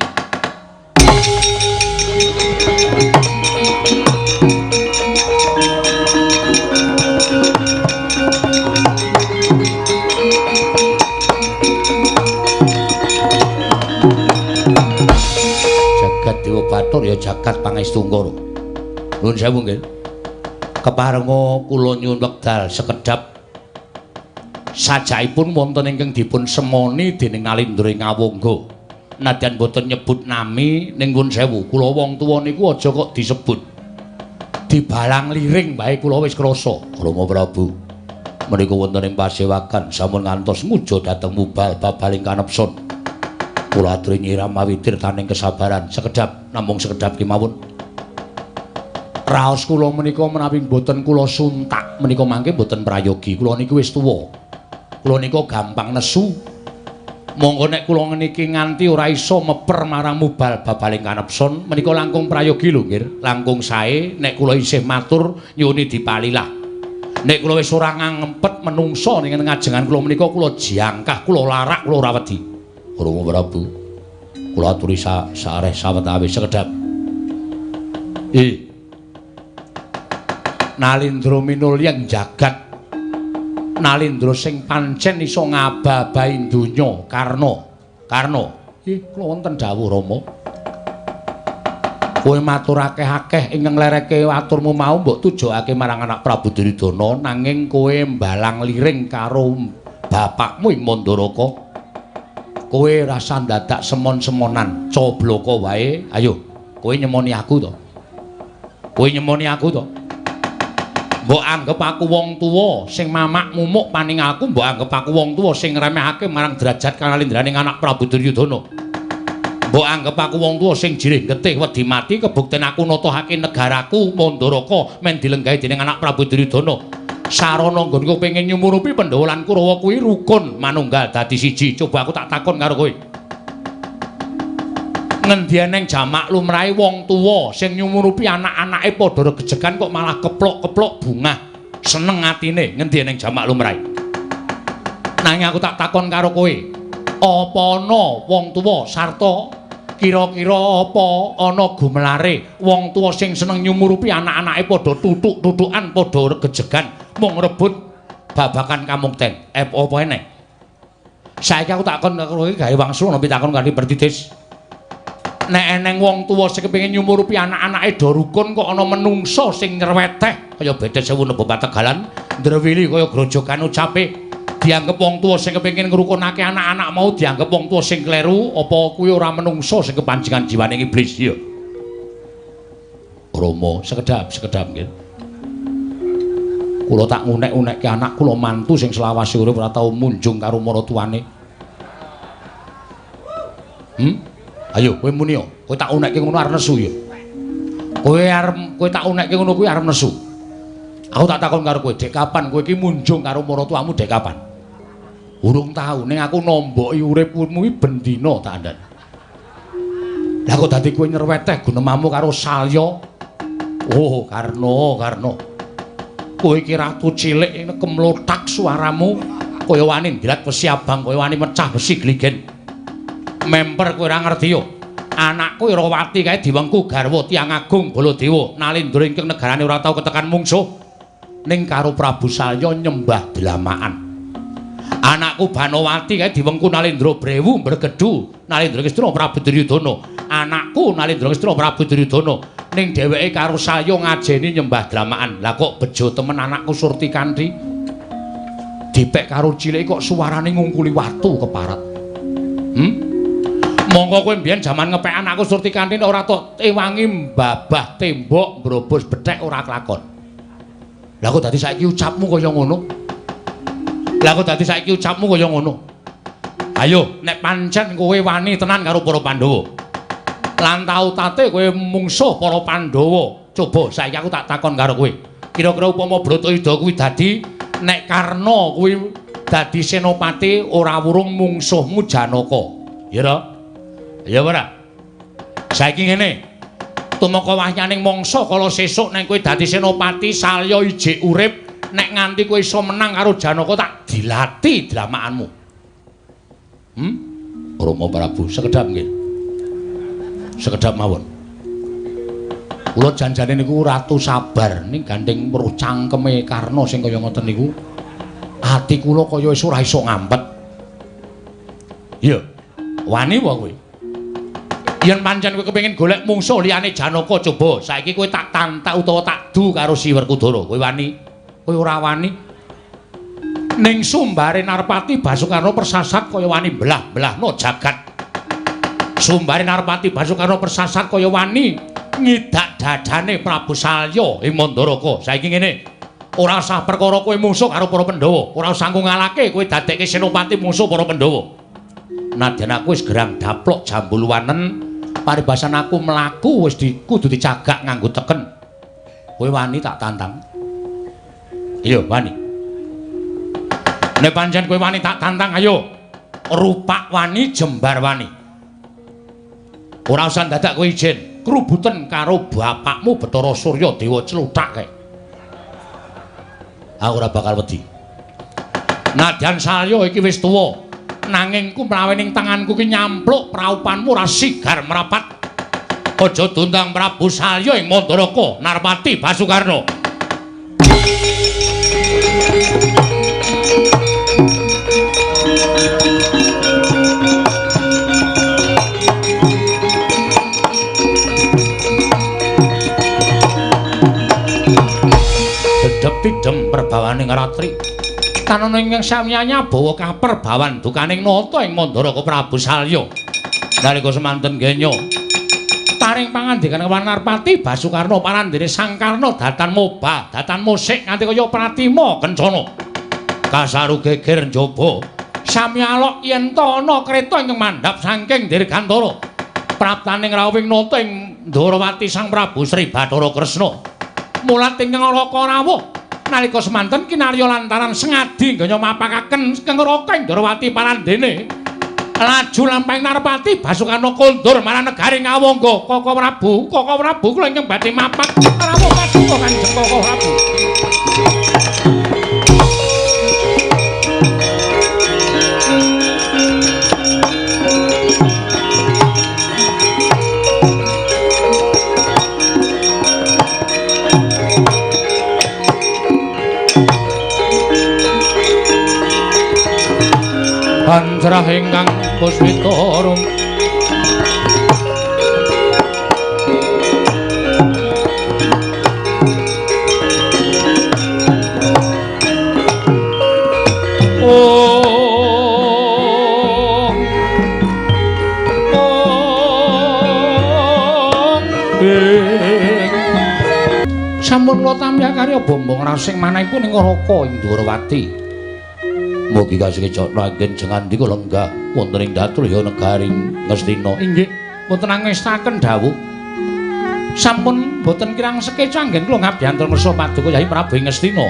Jagat Dewa Bathara ya jagat pangestungkara. Nuwun sewu nggih. Keparenga kula nyuwun wekdal sekedhap sajakipun wonten ingkang dipun semoni dening Nalindra ing Awangga. Nadyan boten nyebut nami ning nuwun sewu, kula wong tuwa niku aja kok disebut. Dibalang liring wae kula wis krasa. Rama Prabu menika wonten ing pasewakan sampun ngantos muja dhateng mubal babaling kanepson. Kula aturi nyiram mawi tirtaning kesabaran sekedhap namung sekedhap kemawon. Raos kula menika menawi mboten kula suntak menika mangke mboten prayogi. Kula niku wis tuwa. Kula nika gampang nesu. Monggo nek kula niki nganti ora iso meper marang mubal babaling kanepson menika langkung prayogi lho nggih. Langkung sae nek kula isih matur nyuwuni dipalilah. Nek kula wis ora ngangempet menungso ning ngajengan kula menika kula jangkah, kula larak, kula ora wedi. Rama Prabu, kula aturi sareh sawetawis sekedhap. Nalindra minulya jagat. Nalindra sing pancen iso ngababahi donya Karna. Karna, kula wonten dawuh Rama. Kowe matur akeh-akeh ingkang nglereke aturmu mau mbok tujokake marang anak Prabu Duryudana nanging kowe mbalang liring karo bapakmu ing Mandaraka. Kowe rasa dadak semon-semonan, cobloko wae. Ayo, kowe nyemoni aku to. Kowe nyemoni aku to. Mbok anggep aku wong tuwa sing mamak mumuk paning aku, mbok anggep aku wong tuwa sing ngremehake marang derajat kanalindraning anak Prabu Duryudana. Mbok anggep aku wong tuwa sing jirih getih wedi mati kebukten aku natahake negaraku Mandaraka men dilenggahi dening anak Prabu Duryudana. Sarana nggonku pengen nyumurupi Pandhawa lan Kurawa kuwi rukun manunggal dadi siji. Coba aku tak takon karo kowe. Ngendi eneng jamak lumrahe wong tuwa sing nyumurupi anak-anake padha regejegan kok malah keplok-keplok bungah seneng atine. Ngendi eneng jamak lumrahe? Nanging aku tak takon karo kowe, apa ana wong tuwa sarta kira-kira apa ana gumelare wong tuwa sing seneng nyumurupi anak-anake padha tutuk-tutukan padha regejegan mung rebut babakan kamukten? Apa eneng? Saiki aku takon karo kowe gawe wangsul ana pitakon kanthi pertitis. Nek eneng wong tuwa sing kepengin nyumurupi anak-anake do rukun kok ana menungsa sing nyreweteh kaya bedet sewu nebo pategalan ndrewili kaya grojogan ucape, dianggep wong tuwa sing kepengin ngrukunake anak-anak mau dianggep wong tuwa sing kleru, apa kuwi ora menungsa sing kepanjengan jiwane iblis ya? Rama sekedhap sekedhap nggih. Kula tak ngunek-unekke anak kula mantu sing selawase urip ora tau munjung karo maratuwane. Ayo kowe muni yo, kowe tak unekke ngono arep nesu ya. Kowe arep kowe tak unekke ngono kuwi arep nesu. Aku tak takon karo kowe, dek kapan kowe iki munjung karo maratuwamu dek kapan? Urung tau ning aku nomboki uripmu iki ben dina tak andhani. Lah kok dadi kowe nyerweteh gunemamu karo Salya? Oh, Karna, Karna. Kowe iki ratu cilik kemlothak suaramu kaya wani ndilat wesi abang, kaya wani mecah besi gligen. Memper kowe ora ngerti yo. Anakku Irawati kae diwengku garwa tiyang agung Baladewa Nalindra ingkang negarane ora tau ketekan mungsuh ning karo Prabu Salya nyembah dlamaan. Anakku Banowati kae diwengku Nalindra Brewu Mbregedu Nalindra Ngestina Prabu Duryudana. Anakku Nalindra Ngestina Prabu Duryudana ning dheweke karo Salya ngajeni nyembah dlamaan. Lah kok bejo temen anakku Surti Kanthi dipek karo cilik kok suarane ngungkuli watu keparat. Mongko kowe mbiyen jaman ngepek anakku Surti Kanthi ora tok ewangi mbabah tembok mbrobos bethek ora klakon. Lah kok dadi saiki ucapmu kaya ngono? Lah kok dadi saiki ucapmu kaya ngono? Ayo nek pancen kowe wani tenan karo para Pandhawa. Lan tau tate kowe mungsuh para Pandhawa. Coba saiki aku tak takon karo kowe. Kira-kira upama Bratayuda kuwi dadi nek Karna kuwi dadi senopati ora wurung mungsuhmu Janaka. Ya ta? Ya ora? Saiki ngene. Tumeka wahyaning mangsa kala sesuk nek kowe dadi senopati Salya ijik urip, nek nganti kowe iso menang karo Janaka tak dilati dlamakanmu. Rama Prabu sekedhap nggih. Sekedhap mawon. Kula janjane niku ratu sabar ning gandeng weruh cangkeme Karna sing kaya ngoten niku. Ati kula kaya wis ora iso ngampet. Iya. Wani wae kowe. Yen pancen kowe kepengin golek mungsuh liyane Janaka coba saiki kowe tak tantak utawa tak du karo Si Werkudara. Kowe wani? Kowe ora wani. Ning sumbare Narpati Basukarna persasat kaya wani belah-belahno jagat. Sumbare Narpati Basukarna persasat kaya wani ngidak dadane Prabu Salya ing Mandaraka. Saiki ngene. Ora usah perkara kowe mungsuh karo para Pandhawa, ora usah ngalake kowe dadekke senopati mungsuh para Pandhawa. Nadyan aku wis gerang daplok jambulwanen, paribasan aku mlaku wis kudu dicagak nganggo teken. Kowe wani tak tantang? Iya, wani. Nek pancen kowe wani tak tantang, ayo. Rupak wani, jembar wani. Ora usah dadak kowe izin, krubuten karo bapakmu Bathara Surya Dewa Cluthak kae. Aku ora bakal wedi. Nadyan Salya iki wis tuwa, nanging ku mlawe ning tanganku ki nyampluk praupanmu ora sigar mrapat. Aja dundang Prabu Salya ing Mandaraka Narpati Basukarna. Dedep-idem perbawaning ratri. Tanana ingkang samyanya bawa kaper bawan dukaning nata ing Mandaraka Prabu Salya. Nalika semanten genya paring pangandikan kewan Narpati Basukarna parandene Sang Karna datan moba, datan musik nganti kaya pratima kencana. Kasaru geger njaba sami alok yen ta ana kreta ingkang mandhap saking Dirgantara. Praptaning rawuhing nata ing Ndorowati Sang Prabu Sri Bathara Kresna. Mulat ingkang Raka rawuh nalika semanten kinarya lantaran sengadi ngganya mapakaken keng Raka ing Ndorowati parandene. Laju lampahing Narpati Basukarna kondur marang negari Ngawangga. Kaka Prabu, Kaka Prabu kula ingkang badhe mapak rawuh paduka Kanjeng Kaka Prabu. Panjrah ingkang puspita rum sampun kula tamya karya bombong rasing manahipun ing Raka ing Dwarawati. Mugi kasekecana anggen jengandika lenggah wonten ing Datrya negari Ngastina. Inggih, mboten angestaken dawuh. Sampun mboten kirang sekeca anggen kula ngabyantur ngersa paduka Yai Prabu ing Ngastina.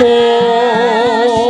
Oh.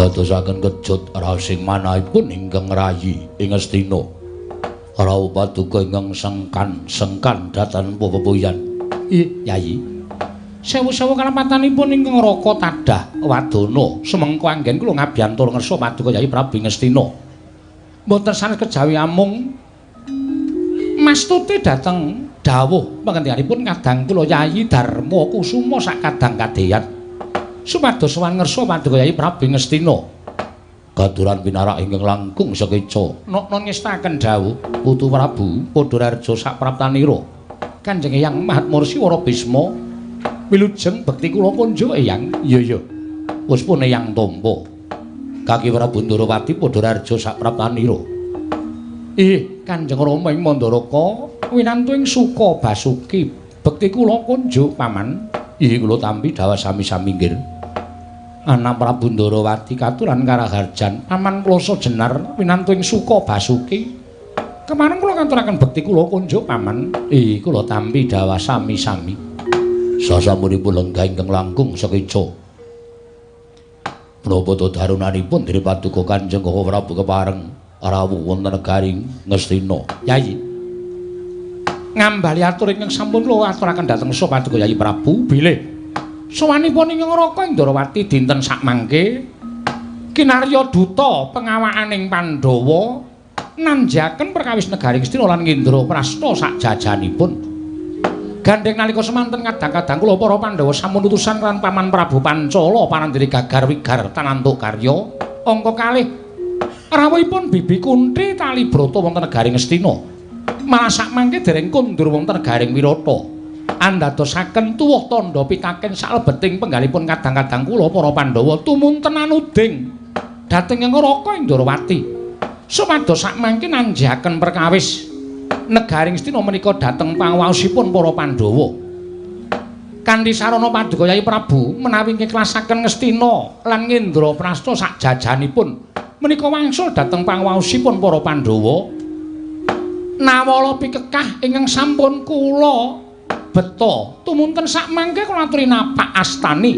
Ndadosaken kejut raosing manahipun ingkang rayi ing Ngastina. Rawuh paduka ingkang sengkan-sengkan dhateng pepepuyan. Ih, Yayi. Sewu-sewu kalepatanipun ingkang Raka tadah wadana semengko anggen kula ngabyantur ngersa paduka Yayi Prabu Ngastina. Mboten sanes kejawi amung mastuti dhateng dawuh pangandikanipun kadang kula Yayi Darma Kusuma sak kadang kadeyat. Supados sowan ngersa paduka Yayi Prabu Ngastina. Katuran pinarak ingkang langkung sekeca. Nokno ngestaken dawuh Putu Prabu Padhararja sapraptanira. Kanjeng Eyang Mahatmursi Wara Bisma wilujeng bekti kula kunjuk Eyang. Iya iya. Wis pun Eyang tampa. Kaki Prabu Ndorowati Padhararja sapraptanira. Ih, Kanjeng Rama ing Mandaraka winantu ing Suka Basuki bekti kula kunjuk paman. Ih, kula tampi dawuh sami-sami nggih. Anak Prabu Ndorowati katuran karaharjan paman Klasa Jenar winantu ing Suka Basuki. Kemarin kula kanturaken bekti kula kunjuk paman. Ih, kula tampi dawuh sami-sami. Sasampunipun lenggah ingkang langkung sekeca. Menapa to darunanipun diri paduka Kanjeng Koko Prabu kepareng rawuh wonten negari Ngastina. Yayi. Ngambali atur ingkang sampun kula aturaken dhateng sapa paduka Yayi Prabu bilih sowanipun ingkang Raka Ndorowati dinten sakmangke kinarya duta pengawakaning Pandhawa nanjaken perkawis negari Ngastina lan Ngendraprasta sakjajanipun. Gandheng nalika semanten kadang-kadang kula para Pandhawa sampun utusan lan Paman Prabu Pancala parandiri gagar wigar tanantuk karya angka kalih rawuhipun Bibi Kunthi tali brata wonten negari Ngastina. Malah sakmangke dereng kondur wonten negaring Wirata. Andadosaken tuwuh tandha pitaken salebeting penggalipun kadang-kadang kula para Pandhawa tumunten anuding dhateng ing Raka Ndorowati. Supados sakmangke nanjaken perkawis negari Ngastina menika dhateng panguwaosipun para Pandhawa. Kanthi sarana paduka Yayi Prabu menawi ngiklasaken Ngastina lan Ngendraprasta sakjajanipun menika wangsul dhateng panguwaosipun para Pandhawa. Nawala pikekah ingkang sampun kula beta tumunten sakmangke kula aturi napak astani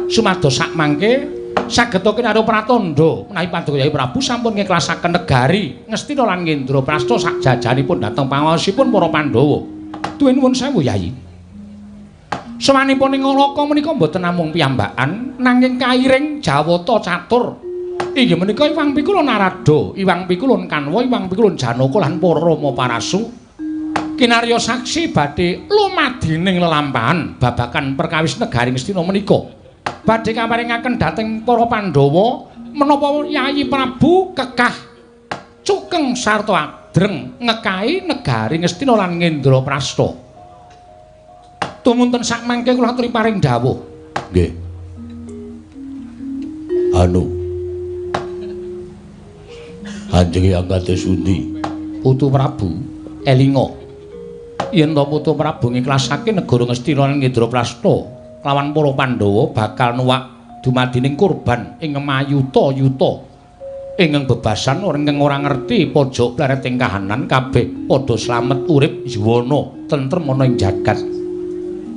sumados sakmangke saged kinarya pratandha menawi paduka Yayi Prabu sampun ngiklasaken negari Ngastina lan Ngendraprasta sakjajanipun dhateng panguwaosipun para Pandhawa. Tuwin nuwun sewu Yayi. Sowanipun ing Alaka menika mboten namung piyambakan nanging kairing jawata catur. Inggih menika Iwang Pikulun Narada, Iwang Pikulun Kanwa, Iwang Pikulun Janaka lan para Rama Parasu. Kinarya saksi badhe lumadining lelampahan babagan perkawis negari Ngastina menika. Badhe kaparingaken dhateng para Pandhawa menapa Yayi Prabu kekah cukeng sarta adreng ngekahi negari Ngastina lan Ngendraprasta. Tumunten sakmangke kula aturi paring dawuh. Nggih. Anu Kanjeng Hyang kados pundi? Putu Prabu elinga yen to Putu Prabu ngiklasake negara Ngastina lan Ngendraprasta lawan para Pandhawa bakal nuwak dumadining kurban ing mayuta-yuta ingkang bebasan ingkang ora ngerti pojok plereting kahanan kabeh padha slamet urip yuwana tentrem ana ing jagat.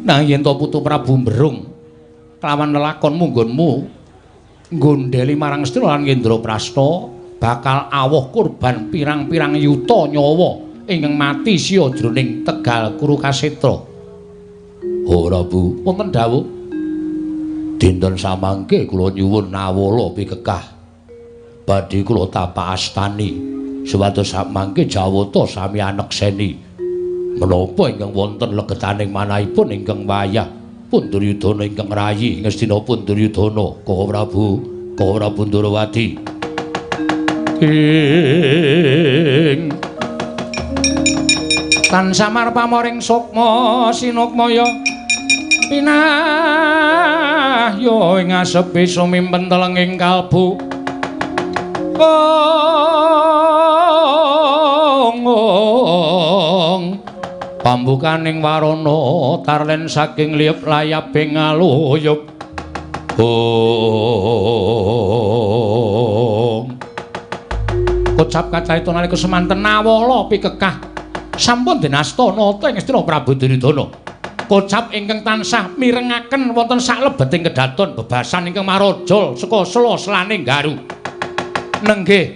Nah yen to Putu Prabu mberung kelawan lelakon munggonmu nggondheli marang Ngastina lan Ngendraprasta bakal awuh kurban pirang-pirang yuta nyawa ingkang mati siya jroning Tegal Kurukasetra. Ora Bu, wonten dawuh. Dinten samangke kula nyuwun nawala pikekah. Badhe kula tapak astani supados samangke jawata sami anekseni. Menapa ingkang wonten legetaning manahipun ingkang wayah pun Duryudana ingkang rayi Ngastina pun Duryudana, Koko Prabu, Koko Prabu Ndorowati. Ing tan samar pamoring sukma sinukmaya pinahya ing asepi sumimpen telenging kalbu. Ong pambukaning warana tarlen saking liyep layabing aluyup. Ong kocap kacarita nalika semanten nawala pikekah sampun den asta nata ing Ngastina Prabu Duryudana. Kocap ingkang tansah mirengaken wonten saklebeting kedaton bebasan ingkang marajal saka sela-selaning garu. Nenggih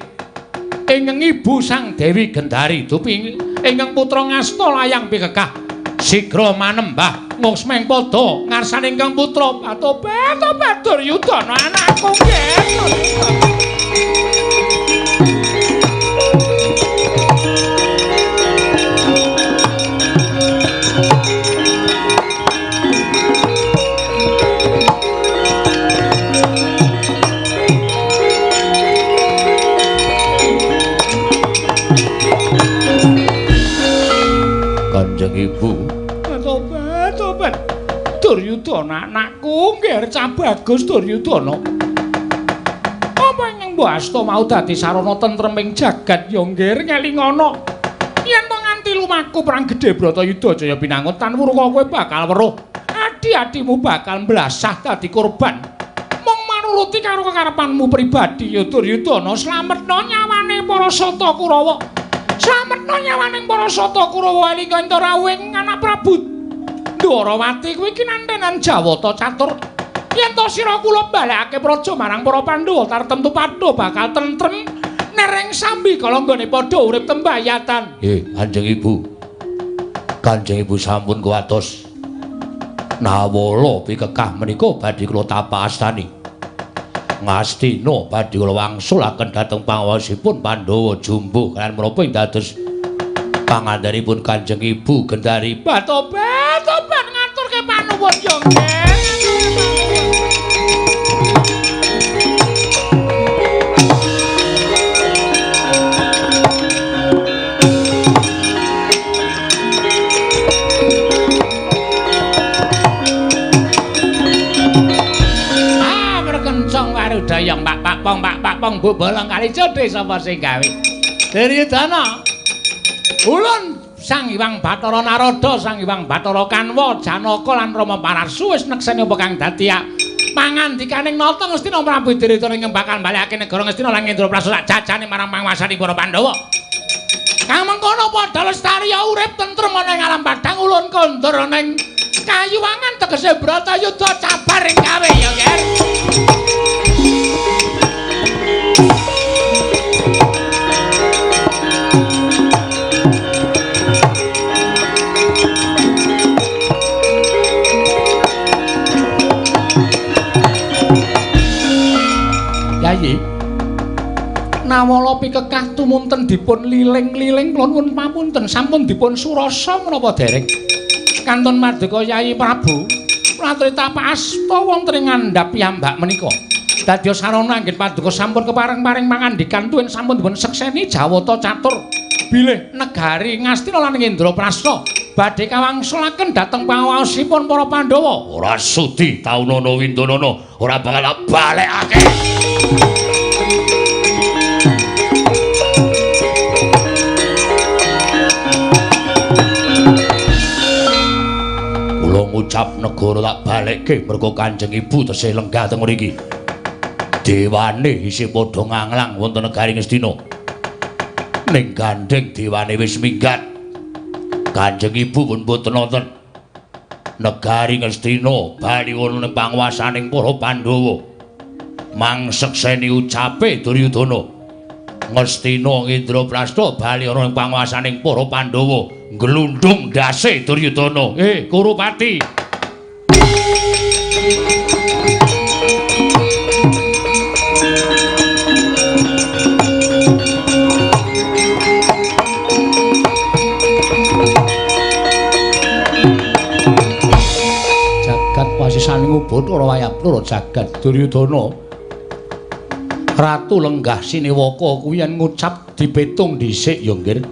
ingkang ibu Sang Dewi Gendari dupi ingkang putra ngasta layang pikekah sigra manembah ngoksmeng padha ngarsane ingkang putra tobat tobat Duryudana anakku nggih. Kanjeng Ibu. Tobat tobat Duryudana anakku nggih cah bagus Duryudana. Apa ingkang mbok asta mau dadi sarana tentreming jagat ya nggih ngelingana. Yen to nganti lumaku perang gedhe Bratayuda Jaya binangun tan wurung kowe bakal weruh. Adi-adimu bakal mblasah dadi korban. Mung manuruti karo kekarepanmu pribadi ya Duryudana slametno nyawane para Sata Kurawa. Slametno nyawaning para Sata Kurawa elinga ento rawuhing anak Prabu Dwarawati kuwi kinantenan Jawata catur. Yen to sira kula balekake praja marang para Pandhawa tartemtu padha bakal tentrem nereng sambi kala nggone padha urip tembayatan. Nggih, Kanjeng Ibu. Kanjeng Ibu sampun kuwatos. Nawala pikekah menika badhe kula tapastani. Ngastina badhe kula wangsulaken dhateng panguwasipun Pandhawa jumbuh kaliyan menapa ing dados pangandanipun Kanjeng Ibu Gendari. Tobat tobat ngaturke panuwun ya nggih. Dayang Pak Pak Pong Pak Pak Pong Bu bolong kali jodhe sapa sing gawe. Duryudana. Ulun Sang Hyang Bathara Narada, Sang Hyang Bathara Kanwa, Janaka lan Rama Pararsu wis nekseni apa kang dadi pangandikaning nata Ngastina Prabu Duryudana ingkang bakal balekake negara Ngastina lan Indraprasta sak jajane marang panguwasaning para Pandhawa. Kang mengkono padha lestari urip tentrem ana ing alam padhang ulun kondur ana ing kayuwangan tegese Bratayuda cabar ing gawe ya, Ger. Yayi Nawala pikekah tumunten dipun liling-liling kula nuwun pamunten sampun dipun surasa menapa dereng kantun madeka Yayi Prabu Ratri tapak asta wonten ing ngandhap piyambak menika dadi sarana anggen paduka sampun kepareng-pareng pangandikan tuwin sampun dipun sekseni Jawata catur bilih negari Ngastina lan Indraprasta badhe kawangsulaken dhateng panguwasipun para Pandhawa. Ora sudi taunana windonana ora bakal balekake. Kula ngucap negara tak balekke mergo Kanjeng Ibu tesih lenggah teng mriki. Dewane isih padha nganglang wonten negari Ngastina. Ning gandheng dewane wis minggat. Kanjeng Ibu pun boten wonten. Negari Ngastina bali wonten ing panguwasaning para Pandhawa. Mangsekseni ucape Duryudana. Ngastina Indraprasta bali ana ing panguwasaning para Pandhawa. Glundung ndase Duryudana. Kurupati. Jagat wasisaning Bathara Wayaprara jagat Duryudana. Ratu Lenggah Siniwaka kuwi yen ngucap dipetung dhisik ya nggih.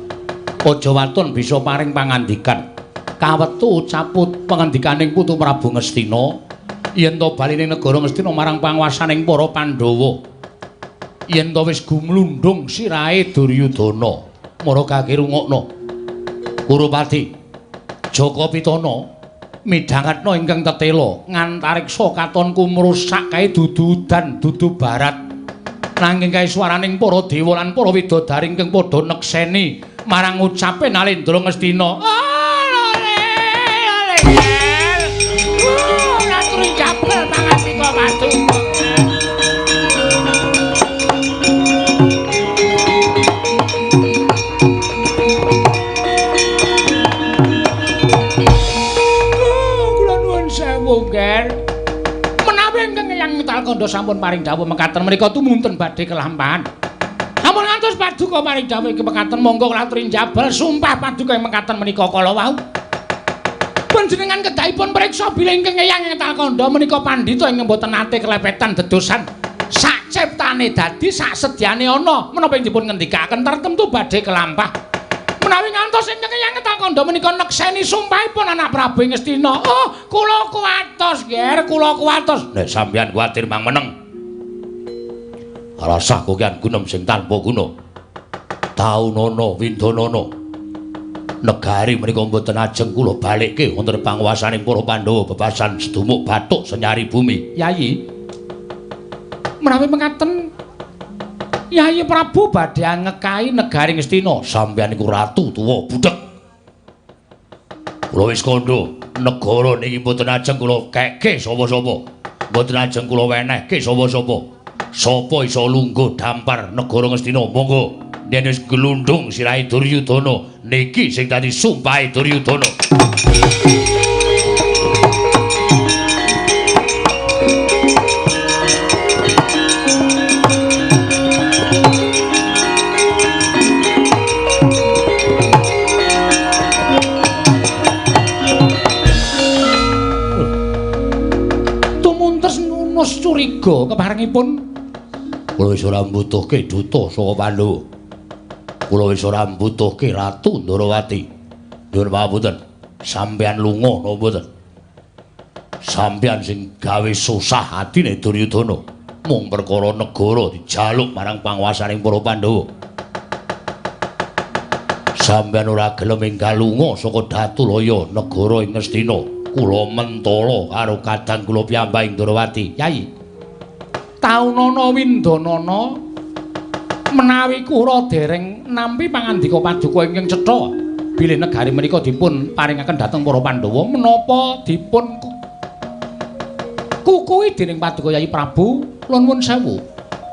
Aja waton bisa paring pangandikan. Kawetu ucaput pangandikaning Putu Prabu Ngastina yen to bali ning negara Ngastina marang panguwasaning para Pandhawa. Yen to wis gumlundung sirahe Duryudana, mara kaki rungokno. Kurupati Jaka Pitana midhangetna ingkang tetela ngantariksa katon kumrusak kae dudu udan dudu barat. Nanging kae swaraning para dewa lan para widodari ingkang padha nekseni marang ucape Nalendra Ngastina. sampun paring dawuh mekaten menika tumunten badhe kelampahan. Ampun ngantos paduka paring dawuh ingkang mekaten monggo kula aturi njabel sumpah paduka ing mekaten menika kala wau. Panjenengan kedahipun priksa bilih ingkang Eyang Ngetal Kandha menika pandhita ingkang boten nate kelepetan dedosan. Sak ciptane dadi sak sedyane ana menapa ing dipun ngendikaken tertentu badhe kelampah. Menawi ngantos ingkang Eyang Ngetal Kandha menika nekseni sumpahipun anak Prabu Ngastina. Oh, kula kuwatos, Ger, kula kuwatos. Nek sampeyan kuwatir mang meneng. Rasah kokean gunem sing tanpa guna. Taunana windanana. Negari menika mboten ajeng kula balikke wonten panguwasaning para Pandhawa bebasan sedumuk bathuk senyari bumi. Yayi. Menawi mekaten Yayi Prabu badhe ngekahi negari Ngastina. Sampeyan niku ratu tuwa budhek. Kula wis kandha, negara niki mboten ajeng kula kekke sapa-sapa. Mboten ajeng kula wenehke sapa-sapa. Sapa iso lungguh dampar negara Ngastina? Monggo. Yen wis glundung sirahe Duryudana, niki sing dadi sumpahe Duryudana. Tumuntes nunus curiga keparengipun kula wis ora mbutuhke duta saka Pandhawa. Kula wis ora mbutuhke Ratu Ndorowati. Nyuwun pangapunten, sampeyan lunga napa mboten? Sampeyan sing gawe susah atine Duryudana mung perkara negara dijaluk marang panguwasaning para Pandhawa. Sampeyan ora gelem enggal lunga saka Datulaya negara ing Ngastina. Kula mentala karo kadang kula piyambak ing Ndorowati. Yai, taunana windanana menawi kula dereng nampi pangandika paduka ingkang cetha bilih negari menika dipun paringaken dhateng para Pandhawa menapa dipun kukuhi dening paduka Yayi Prabu? Kula nuwun sewu,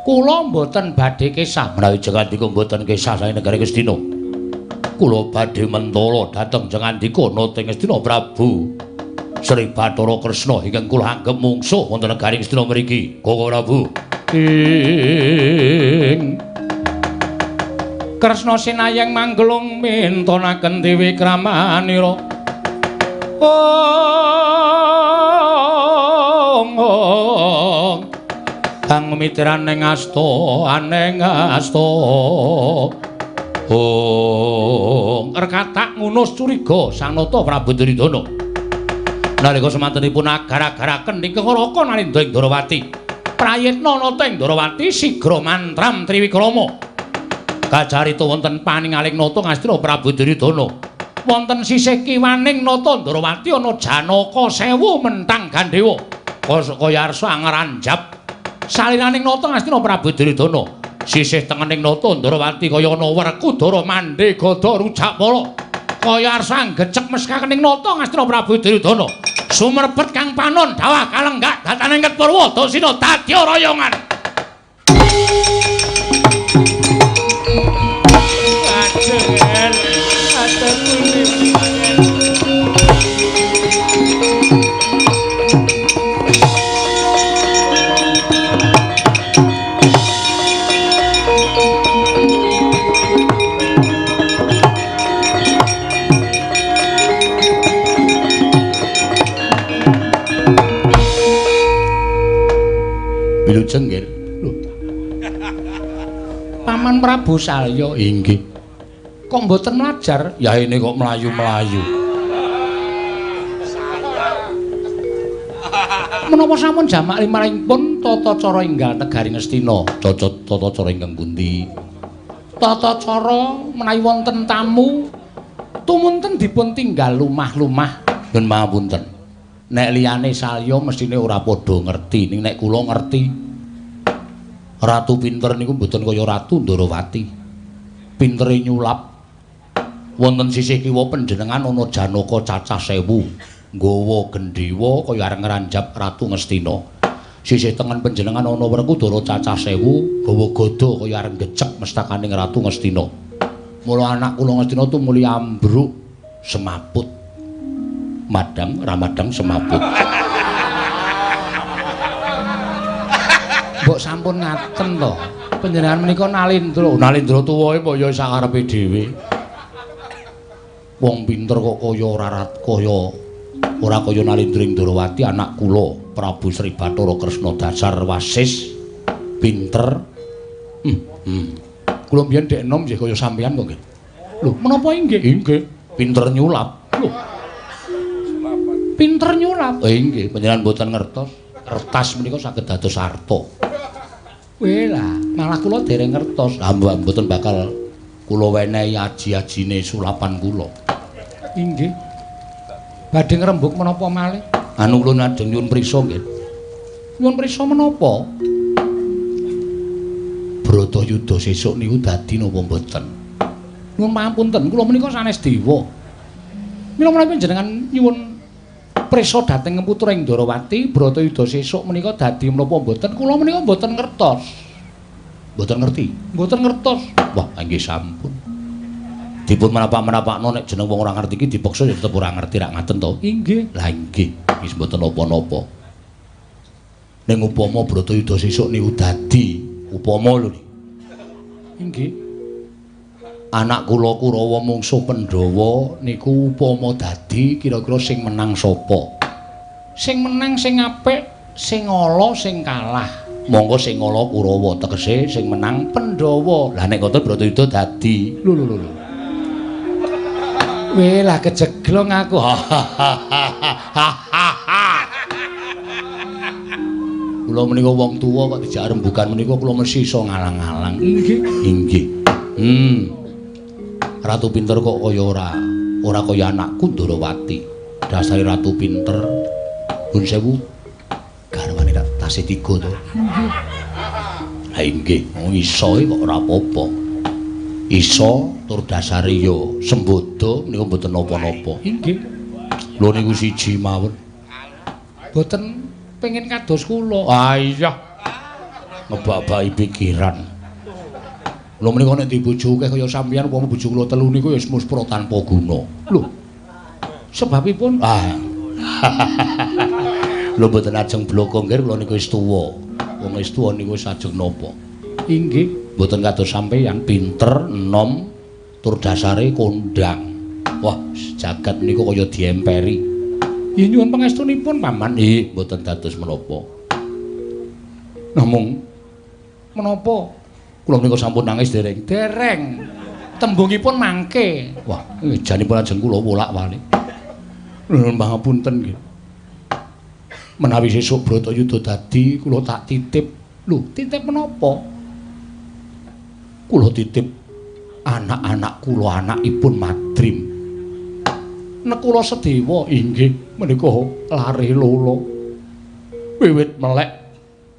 kula mboten badhe kesah. Menawi jengandika mboten kesah saking negari Ngastina, kula badhe mentala dhateng jengandika nata Ngastina Prabu Sri Bathara Kresna ingkang kula anggep mungsuh wonten negari Ngastina mriki. Koko Prabu ing Kresna sinayang manggelung mintonaken dewi kramanira. Ong ong kang mitiran ning asta aneng asta. Ong rekatak ngunus curiga Sang Nata Prabu Duryudana. Nalika semantenipun agar-agaraken ingkang Raka Nalindra ing Ndorowati. Prayitna nata ing Ndorowati sigra mantram triwikrama. Kacarita wonten paningaling nata Ngastina Prabu Duryudana. Wonten sisih kiwaning nata Ndorowati ana Janaka 1000 mentang gandhewa. Kaya arsa angranjap. Saliraning nata Ngastina Prabu Duryudana. Sisih tengening nata Ndorowati kaya ana Werkudara mandhe gada rujakpala. Kaya arsa anggecek meskakening nata Ngastina Prabu Duryudana. Sumerbet kang panon dawah kalenggak dataning ket Purwa Dasina dadya royongan. Wilujeng nggih. Lho. Paman Prabu Salya inggih. Kok mboten mlajar? Yaene kok mlayu-mlayu. Menapa sampun jamak limrahipun tata cara enggal negari Ngastina? Tata cara ingkang pundi? Tata cara menawi wonten tamu tumunten dipun tinggal lumah-lumah. Nyuwun pangapunten. Nek liyane Salya mesthine ora padha ngerti, ning nek kula ngerti. Ratu pinter niku mboten kaya Ratu Ndorowati. Pintere nyulap. Wonten sisih kiwa panjenengan ana Janaka cacah 1000, nggawa gendhewa kaya arep ngranjap Ratu Ngastina. Sisih tengen panjenengan ana Werkudara cacah 1000, gawa gada kaya arep ngecek mestakaning Ratu Ngastina. Mula anak kula Ngastina tumuli ambruk semaput. Madang ramadang semaput. Mbok sampun ngaten to. Panjenengan menika Nalindra. Nalindra tuwae mbok ya sakarepe dhewe. Wong pinter kok kaya ora kaya ora kaya Nalindra ing Ndorowati anak kula Prabu Sri Bathara Kresna dasar wasis pinter. Kula mbiyen dek enom nggih kaya sampeyan kok nggih. Lho, menapa inggih? Inggih, pinter nyulap. Lho. Pinter nyulap. Inggih, panjenengan mboten ngertos. Kertas menika saged dados arta. Weh lah, malah kula dereng ngertos. Lah mboten bakal kula wenehi aji-ajine sulapan kula. Inggih. Badhe ngrembug menapa malih? Anu kula najeng nyuwun prisa nggih. Nyuwun prisa menapa? Bratayuda sesuk niku dadi napa mboten? Nyuwun pangapunten, kula menika sanes dewa. Mila menawi panjenengan nyuwun prisa dhateng putra ing Ndorowati, Bratayuda sesuk menika dadi menapa mboten? Kula menika mboten ngertos. Mboten ngerti? Mboten ngertos. Wah, nggih sampun. Dipun menapa-menapakno nek jeneng wong ora ngerti iki dipeksa ya tetep ora ngerti rak ngaten to? Inggih. Lah inggih, wis mboten napa-napa. Ning upama Bratayuda sesuk niku dadi upama lho. Inggih. Anak kula Kurawa mungsuh Pandhawa niku upama dadi kira-kira sing menang sapa? Sing menang sing apik, sing ala sing kalah. Monggo sing ala Kurawa tegese sing menang Pandhawa. Lah nek ngoten Bratayuda dadi. Lho lho lho. Weh lah kejeglong aku. Kula menika wong tuwa kok dijak rembugan menika kula mesti iso ngalang-alang. Inggih. Inggih. Ratu pinter kok kaya ora kaya anakku Ndorowati. Dasare ratu pinter. Nuwun sewu. Garwane tasih tiga to. Inggih. Ha inggih, wong iso kok ora apa-apa. Iso tur dasare ya sembodo niku mboten napa-napa. Inggih. Lho niku siji mawon. Mboten pengen kados kula. Ah iya. Ngebak-baki pikiran. Lho menika nek dibojo akeh kaya sampeyan upama bojo kula telu niku ya wis muspra tanpa guna. Lho. Sebabipun ah. Lho mboten ajeng bloko nggih kula niku wis tuwa. Wong wis tuwa niku wis ajeng napa? Inggih. Mboten kados sampeyan pinter, enom, tur dasare kondang. Wah, jagat niku kaya diemperi. Nggih nyuwun pangestunipun paman. Nggih, mboten dados menapa. Namung menapa kula menika sampun nangis dereng? Dereng. Tembungipun mangke. Wah, janipun ajeng kula wolak-walik. Nuwun pangapunten nggih. Menawi sesuk Bratayuda dadi kula tak titip. Lho, titip menapa? Kula titip anak-anak kula, anakipun Madrim. Nekula Sedewa inggih menika lare lolo. Wiwit melek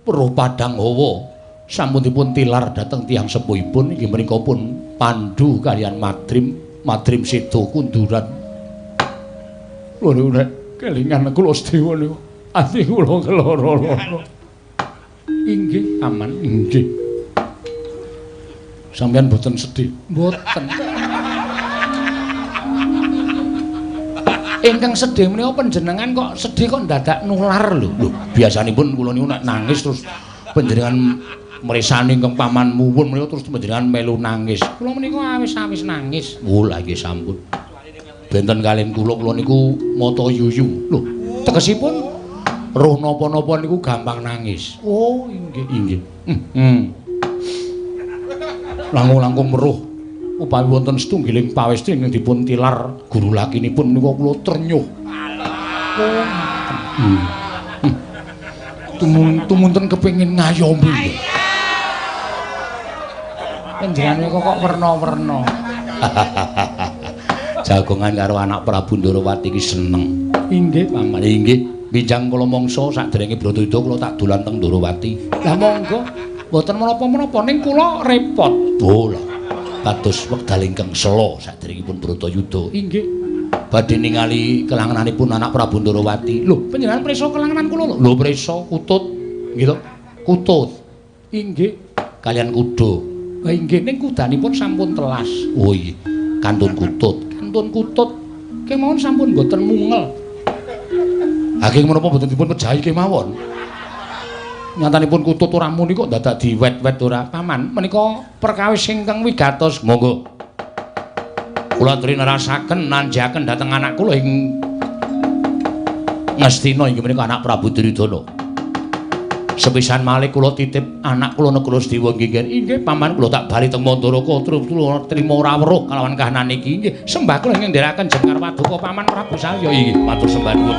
weruh padang hawa sampun dipun tilar dhateng tiyang sepuhipun inggih menika pun Pandu kaliyan Madrim, Madrim seda kunduran. Lho niku nek kelingan kula Sedewa niku ati kula keloro-loro. Inggih aman inggih. Sampeyan mboten sedih? Mboten. Ingkang sedih menika panjenengan kok sedih kok ndadak nular lho. Lho, biasanipun kula niku nek nangis terus panjenengan mresani ingkang paman muwun menika terus panjenengan melu nangis. Kula menika awis-awis nangis. Oh, lha nggih sampun. Benten kaliyan kula, kula niku mata yuyu. Lho, tegesipun roh napa-napa niku gampang nangis. Oh, inggih, inggih. Langkung-langkung weruh upami wonten setunggiling pawesti ingkang dipun tilar guru lakinipun menika kula trenyuh. Oh, Tumunten kepengin ngayomi. Panjenengan kok werna-werna. Jagongan karo anak Prabu Ndorowati iki seneng. Inggih, paman. Inggih. Binjang kula mangsa saderenge Bratayuda kula tak dolan teng Ndorowati. Lah monggo. Mboten menapa-menapa ning kula repot. Oh lah. Kados wekdal ingkang sela saderengipun Bratayuda. Inggih. Badhe ningali kelangenanipun anak Prabu Ndorowati. Lho, panjenengan prisa kelangenan kula lho? Lho prisa kutut. Nggih to? Kutut. Inggih. Kaliyan kuda. Ha inggih ning kudanipun sampun telas. Oh iya. Kantun kutut. Kantun kutut kemawon sampun mboten mungel. Haking menapa mboten dipun pejahi kemawon? Nyatanipun kutut ora muni kok dadak diwet-wet ora. Paman, menika perkawis ingkang wigatos. Monggo. Kula aturi nerasaken nanjaken dhateng anak kula ing Ngastina inggih menika anak Prabu Duryudana. Sepisan malih kula titip anak kula Nakula Sadewa nggih. Inggih paman kula tak bali teng Mandaraka kula trima ora weruh kalawan kahanan iki. Inggih sembah kula ingkang ndherekaken jengkar paduka paman Prabu Salya. Inggih matur sembah nuwun.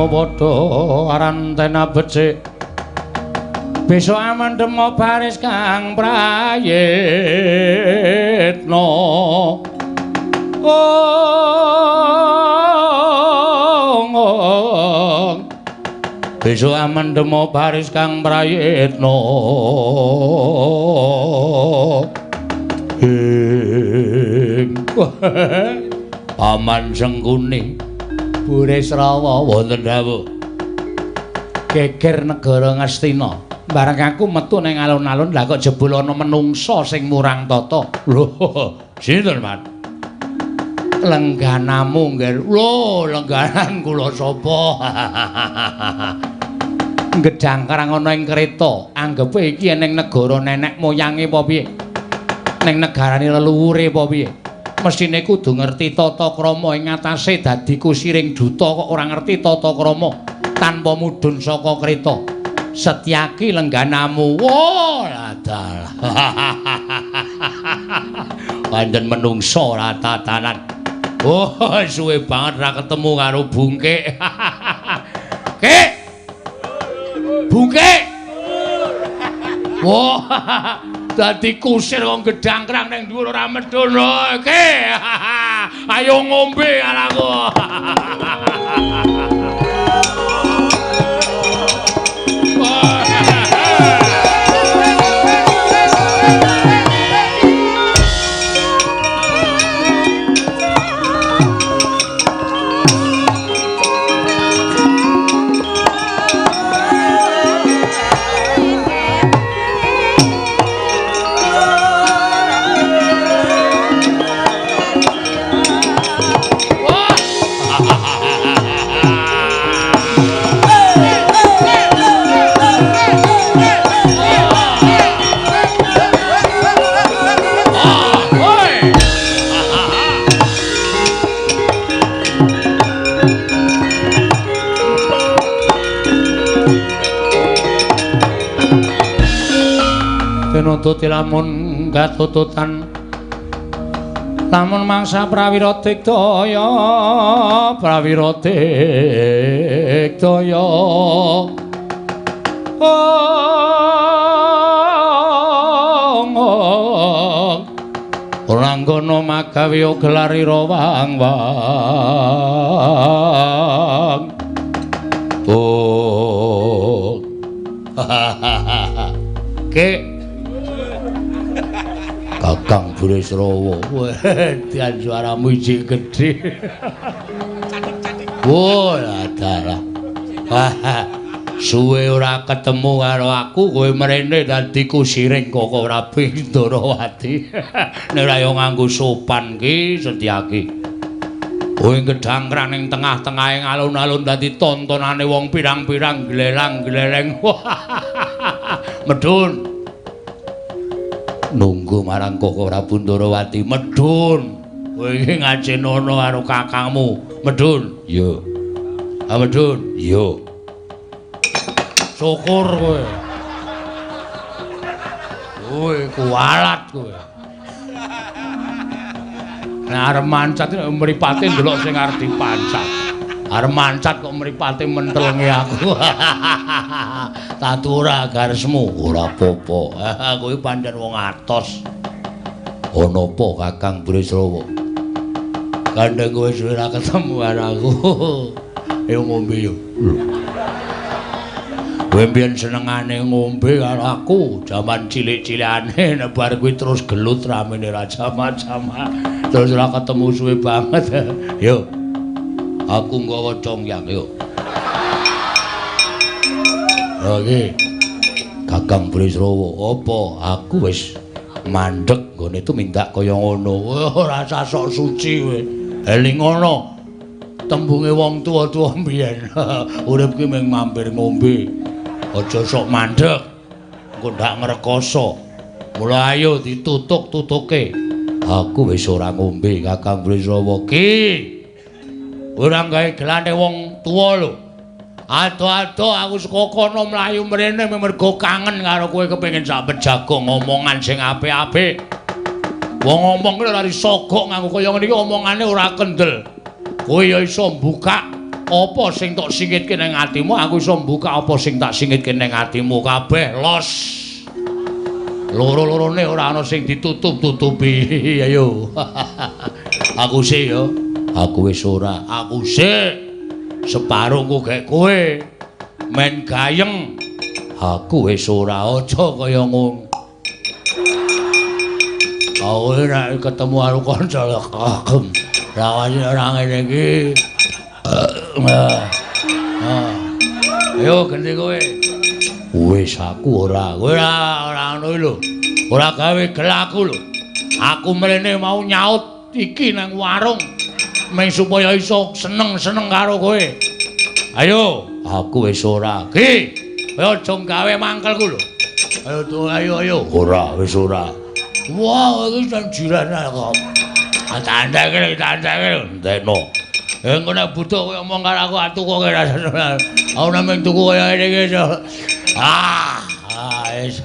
Padha arantena becik besok amendemo baris kang prayitna. Oh, besok amendemo baris kang prayitna. Paman Sengkuni Burisrawa wonten dawuh geger negara Ngastina. Bareng aku metu ning alun-alun lah kok jebul ana menungsa sing murang tata. Lho, sinten, Mas? Lengganamu, Ngger. Lho, lengganan kula sapa? Gedhang karang ana ing kereta, anggepe iki ning negara nenek moyange apa piye? Ning negarane leluhure apa piye? Mesthine kudu ngerti tata krama ing atase dadi kusiring duta kok ora ngerti tata krama tanpa mudhun saka kreta. Setyaki lengganamu. Wah, dalah. Pancen menungsa ora tatanan. Oh, suwe banget ra ketemu karo Bungkik. Kik. Bungkik. Wah. Dadi kusir wong gedhangkrang ning dhuwur ora medhun lho. Ki. Ayo ngombe karo aku. Tinututi lamun katututan lamun mangsa prawira digdaya prawira digdaya. Ora nggono magawe gelar ira wang-wang. Oh. Ki Kakang Burisrawa, wedan suaramu ijik gedhe. Wah, dalah. Suwe ora ketemu karo aku, kowe mrene dadi kusiring Koko Prabu Ndorowati. Nek ora yo nganggo sopan ki Setyaki. Kowe gedhangkrang ning tengah-tengahing alun-alun dadi tontonane wong pirang-pirang glelang-gleleng. Medhun. Nunggu marang Koko Prabu Ndorowati, medhun. Kowe iki ngajenono karo kakangmu, medhun. Iya. Ah medhun. Iya. Syukur kowe. Kowe kualat kowe. Nek arep mancat mripate ndelok sing arep dipancat. Arep mancat kok mripate mentelnge aku. Tatu ora garismu? Ora apa-apa. Kowe pancen wong atos. Ana apa Kakang Bresrawa? Gandeng kowe suwe ora ketemu karo aku. Ayo ngombe yo. Kowe mbiyen senengane ngombe karo aku jaman cilik-cilikane, nek bar kuwi terus gelut ramene ra jamak-jamak. Terus ora ketemu suwe banget. Yo. Aku nggawa congyang yo. Oke. Kakang Bresrawa, apa aku wis mandeg nggone tumindak kaya ngono. Ora usah sok suci kowe. Eling ngono. Tembunge wong tuwa-tuwa mbiyen. Urip ki mung mampir ngombe. Aja sok mandeg. Engko ndak ngrekoso. Mula ayo ditutuk-tutuke. Aku wis ora ngombe Kakang Bresrawa ki. Ora gawe gelane wong tuwa lho. Ado-ado aku saka kono mlayu mrene mergo kangen karo kowe, kepengin sak pejago ngomongan sing apik-apik. Wong ngomong kuwi ora disogok nganggo kaya ngene iki, omongane ora kendel. Kowe ya iso mbukak apa sing tok singitke ning atimu, aku iso mbukak apa sing tak singitke ning atimu, kabeh los. Loro-lorone ora ana sing ditutup-tutupi. Ayo. Aku sih ya. Aku wis ora. Aku sih. Separuh ku gek kowe men gayeng. Aku wis ora, aja kaya ngono. Aku nek ketemu karo kanca kagem. Rawani ora ngene iki. Ayo ganti kowe. Wis aku ora. Kowe ora ngono lho. Ora gawe gelaku lho. Aku mrene mau nyaut iki nang warung. Meng supaya iso seneng-seneng karo kowe. Ayo, aku wis ora. Ki, kowe aja gawe mangkelku lho. Ayo tuh, ayo ayo. Ora, wis ora. Wah, iki jan jiran kok. Tandake, tandake, entekno. Engko nek butuh kowe omong karo aku, atuh kok ora. Aku namung tuku kaya ngene iki. Ah, wis.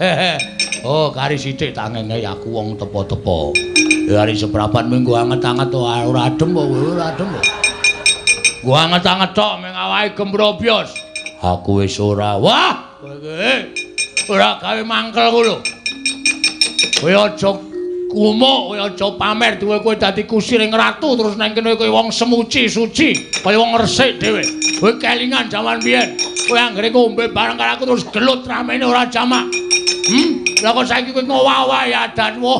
Oh, kari sithik tak ngene aku wong tepo-tepo. Hari seprapan minggu anget-anget ora adem kok, ora adem kok. Gua anget-anget tok meng awake gembrobyos. Aku wis ora. Wah, kowe iki ora gawe mangkelku lho. Kowe aja kumuk, kowe aja pamer duwe kowe dadi kusiring ratu terus nang kene kowe wong semuci suci, kaya wong resik dhewe. Kowe kelingan jaman biyen. Kowe anggere ngombe bareng karo aku terus gelut ramene ora jamak. Lah kok saiki kowe ngowah-owahi adatmu.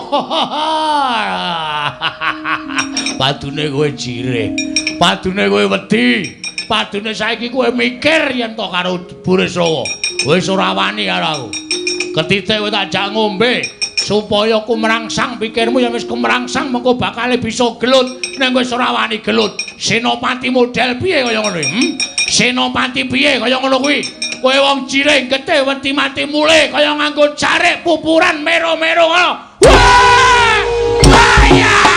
Padune kowe jirih. Padune kowe wedi. Padune saiki kowe mikir yen to karo Burisrawa. Wis ora wani karo aku. Ketitik kowe tak jak ngombe supaya ku merangsang pikirmu, ya wis kumerangsang mengko bakale bisa gelut. Ning wis ora wani gelut. Senopati model piye kaya ngono kuwi? Senopati piye kaya ngono kuwi? Kowe wong jirih getih wedi mati mule kaya nganggo jarik pupuran mero-mero ngono. Wah! Wah ya!